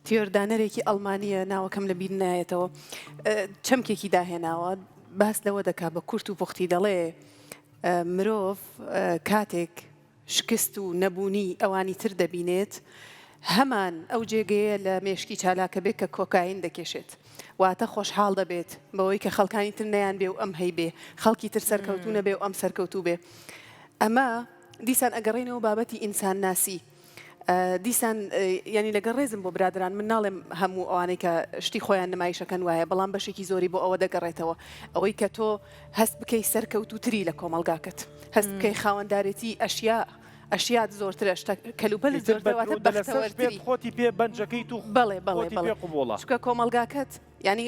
تیۆردانەرێکی ئەڵمانییە ناوەکەم لە بیر نایەتەوە چەمکێکی داهێناوە باس لەوە دەکا بە کورت و پوختی دەڵێ مرۆڤ کاتێک. شکست و نەبوونی ئەوانی تر دەبینێت، هەمان ئەو جێگەیە لە مێشکی چالاکە بێ کە کۆکاین دەکێشێت. واتە خۆشحاڵ دەبێت بەوەی کە خەڵکانی تر نەیان بێ و ئەم هەیبێ، خەڵکی تر سەرکەوتوو نەبێ و ئەم سەرکەوتوو بێ. ئەمە دیسان ئەگەڕێینەوە بابەتی ئینسانناسی. دیسان یانی لەگەڵ ڕێزم بۆ برادەران من ناڵێم هەموو ئەوانەی کە شتی خۆیان نمایشەکەن وایە بەڵام بەشێکی زۆری بۆ ئەوە دەگەڕێتەوە ئەوەی کە تۆ هەست بکەی سەرکەوتووتری لە کۆمەڵگاکەت هەست بکەی خاوەندارێتی ئەشیا ئەشیات زۆرترە شتە کەلوپەلت ئیتر زۆرترە واتە بە درۆ دەلەسەش بێت بەختەوەرتری خۆتی پێ بەنجەکەیت و بەڵێ بەڵێ خۆتی بەڵێ پێ قبوڵە. چونکە کۆمەڵگاکەت یانی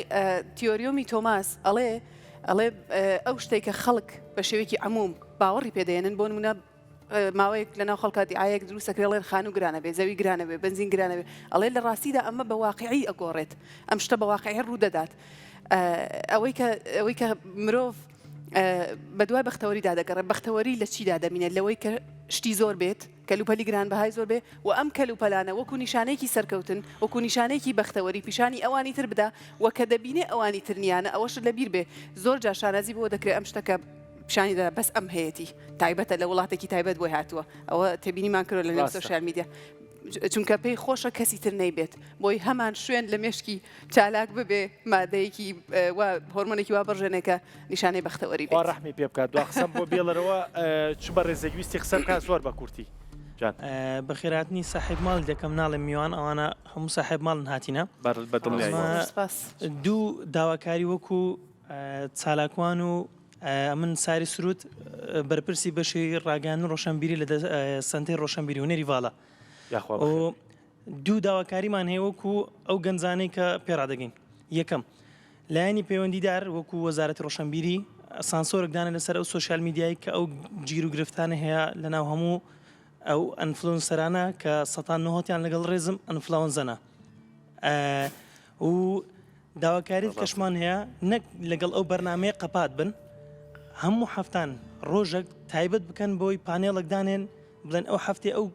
تیۆریۆمی تۆماس ئەڵێ ئەڵێ ئەو شتێک کە خەڵک بە شێوەیەکی عموم باوەڕی پێدەێنن بۆ نمونە ماوەیەک لەناو خەڵکا دیعایەک دروست ئەکرێ ئەڵێن خانوو گرانە بێ زەوی گرانە بێ بەنزین گرانە بێ ئەڵێ لە ڕاستیدا ئەمە بە واقعی ئەگۆڕێت ئەم شتە بە واقعی ڕوو دەدات ئەوەی کە ئەوەی کە مرۆڤ بەدوای بەختەوەریدا دەگەڕێ بەختەوەری لە چیدا دەبینێت لەوەی کە شتی زۆر بێت کەلوپەلی گرانبەهای زۆر بێ و ئەم کەلوپەلانە وەکو نیشانەیەکی سەرکەوتن وەکو نیشانەیەکی بەختەوەری پیشانی ئەوانی تر بدا و کە دەبینێ ئەوانی تر نیانە ئەوەشت لەبیر بێ زۆر جار شانازی بۆ دەکرێ ئەم شتە کە پیشانی دەدا بەس ئەم هەیەتی تایبەتە لە وڵاتێکی تایبەت بۆی هاتووە ئەوە تێبینیمان کردوە لە نێو سۆشیال میدیا چونکە پێی خۆشە کەسی تر نەیبێت بۆی هەمان شوێن لە مێشکی چالاک ببێ مادەیەکی وا هۆرمۆنێکی وا بڕژێنێ کە نیشانەی بەختەوەری بێت. خوا ڕەحمی پێ بکات دوا قسەم بۆ بێڵەرەوە چ بەڕێزێک ویستی قسە بکات زۆر بە کورتی جان. بەخێرهاتنی ساحێب ماڵی دەکەم ناڵێم میوان ئەوانە هەموو ساحێب ماڵن هاتینە. بە دڵنیاییەوە. سپاس. دوو داواکاری وەکو چالاکوان و ئەمن ساری سرود بەرپرسی بەشی ڕاگەیاندن ڕۆشنبیری لە سەنتەری ڕۆشنبیری هونەری ڤالا یاخوا بەخێر. دوو داواکاریمان هەیە وەکو ئەو گەنجانەی کە پێڕادەگەین یەکەم لایەنی پەیوەندیدار وەکو وەزارەتی ڕۆشنبیری سانسۆرێک دانێ لەسەر ئەو سۆشیال میدیای کە ئەو گیر و گرفتانە هەیە لەناو هەموو ئەو ئەنفلۆنسەرانە کە سەتان نهۆتیان لەگەڵ ڕێزم ئەنفلاوەنزەنە و داواکاریت کەشمان هەیە نەک لەگەڵ ئەو بەرنمەیە قەپات بن هەموو هەفتان ڕۆژێک تایبەت بکەن بۆی پانێڵێک دانێن بڵێن ئەو هەفتەی ئەو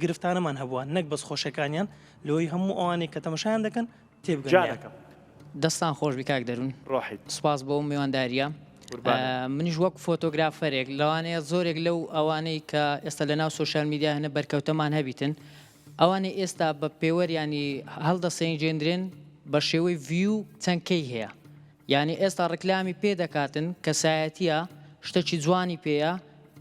گرفتانەمان هەبووە نەک بەس خۆشەکانیان لۆی هەموو ئەوانەی کە تەمەشایان دەکەن تێبگەن لێیان. جانەکەم. دەستان خۆشبی کاک دەرون. ڕۆحیت. سوپاس بۆ ئەو میوانداریە. قوربانت. منیش وەک فۆتۆگرافەرێک لەوانەیە زۆرێک لەو ئەوانەی کە ئێستا لەناو سۆشیال میدیا هەنە بەرکەوتەمان هەبیتن ئەوانەی ئێستا بە پێوەر یانی هەڵدەسەنگێندرێن بە شێوەی view چەند K ی هەیە یانی ئێستا ڕیکلامی پێ دەکاتن کەسایەتیە شتەکی جوانی پێیە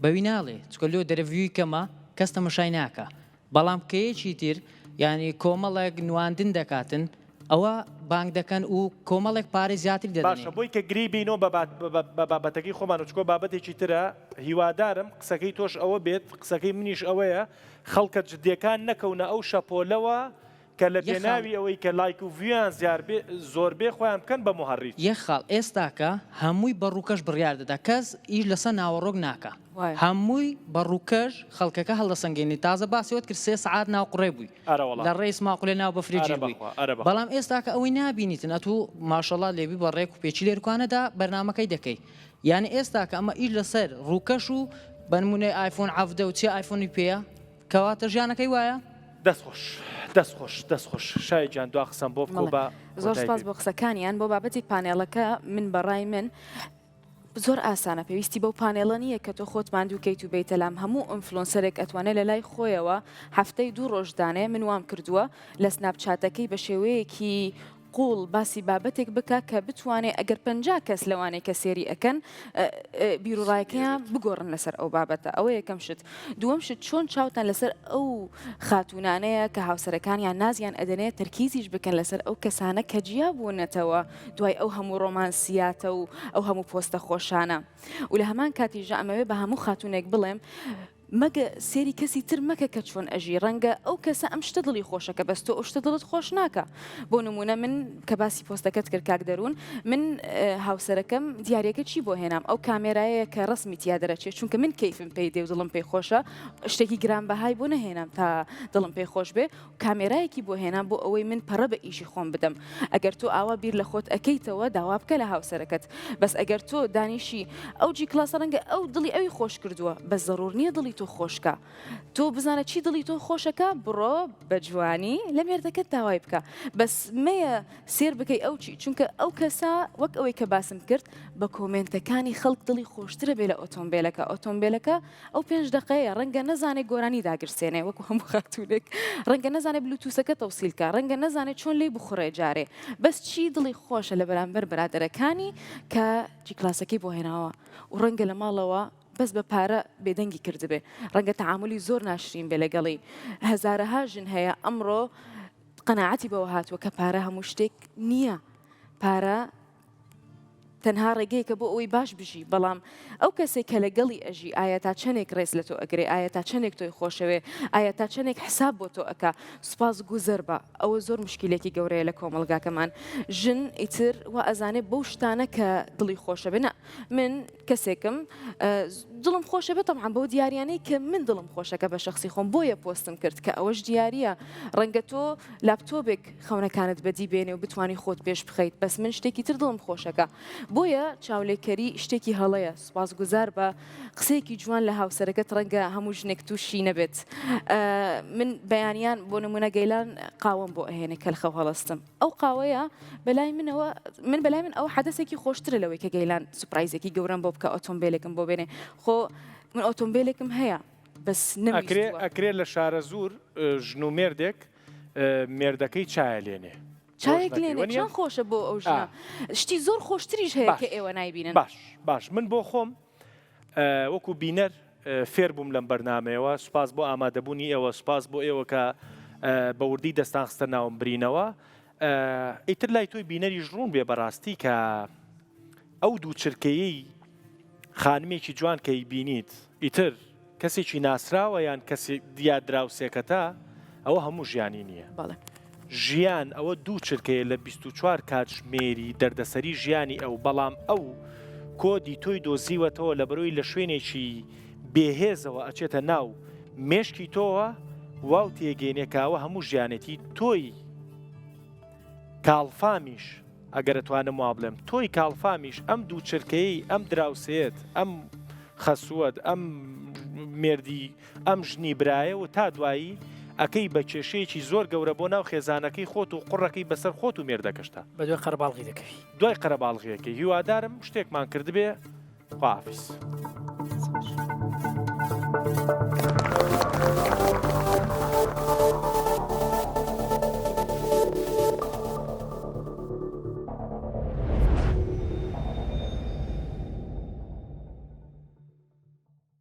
بەوی ناڵێ چکە لۆ دەرە view ی کەمە کەس تەمەشای ناکا بەڵام کە یەکی تر یانی کۆمەڵێک نواندن دەکاتن ئەوە بانگ دەکەن و کۆمەڵێک پارەی زیاتر دەدەنێ. باشە بۆی کە گرێی بینەوە بە بە بابەتەکەی خۆمان و چکۆ بابەتێکی ترە هیوادارم قسەکەی تۆش ئەوە بێت قسەکەی منیش ئەوەیە خەڵکە جدیەکان نەکەونە ئەو شەپۆلەوە کە لە یەک خاڵ. پێناوی ئەوەی کە لایک و view یان زیار بێ زۆر بێ خۆیان بکەن بە موهەڕیج. یەک خاڵ ئێستاکە هەمووی بە ڕووکەش بڕیار دەدا کەس ئیش لەسەر ناوەڕۆک ناکا وایە. هەمووی بە ڕووکەش خەڵکەکە هەڵدەسەنگێنی تازە باسی ئەوەت کرد سێ سەعات ناو قوڕێ بووی ئەرەوەڵا. لە ڕێی سماقولێ ناو بەفرێ ئەرە گیر بووی بەخوا ئەرە بەخوا. بەڵام ئێستاکە ئەوەی نابینیتن ئەتوو ماشەڵا لێبی بە ڕێک و پێکی لێرکانەدا بەرنامەکەی دەکەی یانی ئێستاکە ئەمە ئیش لەسەر ڕووکەش و بەنمونەی ئایفۆن عەڤدە و چێ ئایفۆنی پێیە کەواتە ژیانەکەی وایە؟ دەست خۆش دەست خۆش دەست خۆش شای گیان دوا قسەم بۆ بکە و بەڵێ با زۆر کۆتایی سپاس پێ بۆ قسەکانیان بۆ بابەتی پانێڵەکە من بەڕای من زۆر ئاسانە پێویستی بەو پانێڵە نییە کە تۆ خۆت ماندوو کەیت و بێیتە لام هەموو influencer ێک ئەتوانێت لە لای خۆیەوە هەفتەی دوو ڕۆژ دانێ من وام کردووە لە سناپچاتەکەی بە شێوەیەکی قوڵ باسی بابەتێک بکە کە بتوانێ ئەگەر 50 کەس لەوانەی کە سێری ئەکەن بیروڕایەکەیان بگۆڕن لەسەر ئەو بابەتە ئەوە یەکەم شت دووەم شت چۆن چاوتان لەسەر ئەو خاتوونانەیە کە هاوسەرەکانیان نازیان ئەدەنێ تەرکیزیش بکەن لەسەر ئەو کەسانە کە جیا بوونەتەوە دوای ئەو هەموو ڕۆمانسیاتە و ئەو هەموو پۆستە خۆشانە و لە هەمان کاتیشدا ئەمەوێ بە هەموو خاتوونێک بڵێم مەگە سێری کەسی تر مەکە کە چۆن ئەژی ڕەنگە ئەو کەسە ئەم شتە دڵی خۆشەکە بەس تۆ ئەو شتە دڵت خۆش ناکا بۆ نمونە من کە باسی پۆستەکەت کرد کاک دەروون من هاوسەرەکەم دیارەکە چی بۆ هێنام ئەو کامێرایە کە ڕسمی تیا دەرەچێت چونکە من کەیفم پێی دێ و دڵم پێی خۆشە شتێکی گرانبەهای بۆ نەهێنام تا دڵم پێی خۆش بێ کامێرایەکی بۆ هێنام بۆ ئەوەی من پەڕە بە ئیشی خۆم بدەم ئەگەر تۆ ئاوا بیر لە خۆت ئەکەیتەوە داوا بکە لە هاوسەرەکەت بەس ئەگەر تۆ دانیشی ئەو G-Class ە ڕەنگە ئەو دڵی ئەوی خۆش کردووە بەس زەڕوور نییە دڵی تۆ. تۆ خۆشکە تۆ بزانە چی دڵی تۆ خۆشەکە بڕۆ بە جوانی لە مێردەکەت داوای بکە بەس مەیە سێر بکەی ئەو چی چونکە ئەو کەسە وەک ئەوەی کە باسم کرد بە کۆمێنتەکانی خەڵک دڵی خۆشترە بێ لە ئۆتۆمبیلەکە ئۆتۆمبیلەکە ئەو پێنج دەقەیە ڕەنگە نەزانێ گۆرانی داگرسێنێ وەکو هەموو خاتوونێک ڕەنگە نەزانێ بلوتوسەکە تەوسیل کا ڕەنگە نەزانێ چۆن لێی بخوڕێ جارێ بەس چی دڵی خۆشە لە بەرامبەر برادەرەکانی کە جی کلاسەکەی بۆ هێناوە و ڕەنگە لە ماڵەوە بەس بە پارە بێدەنگی کردبێ ڕەنگە تەعامولی زۆر ناشرین بێ لەگەڵی هەزارەها ژن هەیە ئەمڕۆ قەناعەتی بەوە هاتووە کە پارە هەموو شتێک نییە پارە تەنها ڕێگەیەکە بۆ ئەوەی باش بژی بەڵام ئەو کەسێک کە لەگەڵی ئەژی ئایا تا چەندێک ڕێز لە تۆ ئەگرێ ئایا تا چەندێک تۆی خۆشەوێ ئایا تا چەندێک حساب بۆ تۆ ئەکا سوپاس گوزەر بە ئەوە زۆر مشکلێکی گەورەیە لە کۆمەڵگاکەمان ژن ئیتر وا ئەزانێ بەو شتانە کە دڵی خۆشە بێ نا من کەسێکم دڵم خۆشە بێت تەبعەن بەو دیاریانەی کە من دڵم خۆشەکە بە شخصی خۆم بۆیە پۆستم کرد کە ئەوەش دیاریە ڕەنگە تۆ لاپتۆبێک خەونەکانت بەدی بێنێ و بتانی خۆت پێش بخەیت بەس من شتێکی تر دڵم خۆشەکە بۆیە چاولێکەری شتێکی هەڵەیە سوپاس گوزار بە قسەیەکی جوان لە هاوسەرەکەت ڕەنگە هەموو ژنێک تووشی نەبێت من بەیانیان بۆ نمونە گەیلان قاوەم بۆ ئەهێنێ کە لە خەو هەڵەستم ئەو قاوەیە بەلای منەوە من بەلای من ئەو حەدەسێکی خۆشترە لەوەی کە گەیلان surprise ێکی گەورەم بۆ بکە ئۆتۆمبیلێکم بۆ بێنێ خۆ من ئۆتۆمبیلێکم هەیە بەس ئەکرێ ئەکرێ لە شارەزوور ژن و مێردێک مێردەکەی چایە لێنێ چایەک لێنێ چەند خۆشە بۆ ئەو ژنە شتی زۆر خۆشتریش هەیە کە ئێوە نایبینن باش باش من بۆ خۆم وەکو بینەر فێر بووم لەم بەرنمەیەوە سوپاس بۆ ئامادەبوونی ئێوە سوپاس بۆ ئێوە کە بە وردی دەستان خستە ناوم برینەوە ئیتر لای تۆی بینەریش ڕوون بێ بەڕاستی کە ئەو دوو چرکەیەی خانمێکی جوان کە ئەیبینیت ئیتر کەسێکی ناسراوە یان کەسی یا دراوسێکەتە ئەوە هەموو ژیانی نییە. بەڵێ. ژیان ئەوە دوو چرکەیە لە 24 کاتژمێری دەردەسەری ژیانی ئەو بەڵام ئەو کۆدی تۆی دۆزیوەتەوە لە بەرۆی لە شوێنێکی بێهێزەوە ئەچێتە ناو مێشکی تۆوە واو تێگەینێ کە ئەوە هەموو ژیانێتی تۆی کاڵفامیش ئەگەر ئەتوانم وا بڵێم تۆی کاڵفامیش ئەم دوو چرکەیەی ئەم دراوسێیەت ئەم خەسووەت ئەم مێردی ئەم ژنی برایە و تا دوایی ئەکەی بە کێشەیەکی زۆر گەورە بۆ ناو خێزانەکەی خۆت و قوڕەکەی بەسەر خۆت و مێردەکەشتا. بە دوای قەرەباڵغی دەکەوی. دوای قەرەباڵغیەکەی هیوادارم شتێکمان کردبێ خواحافیز. سپاس.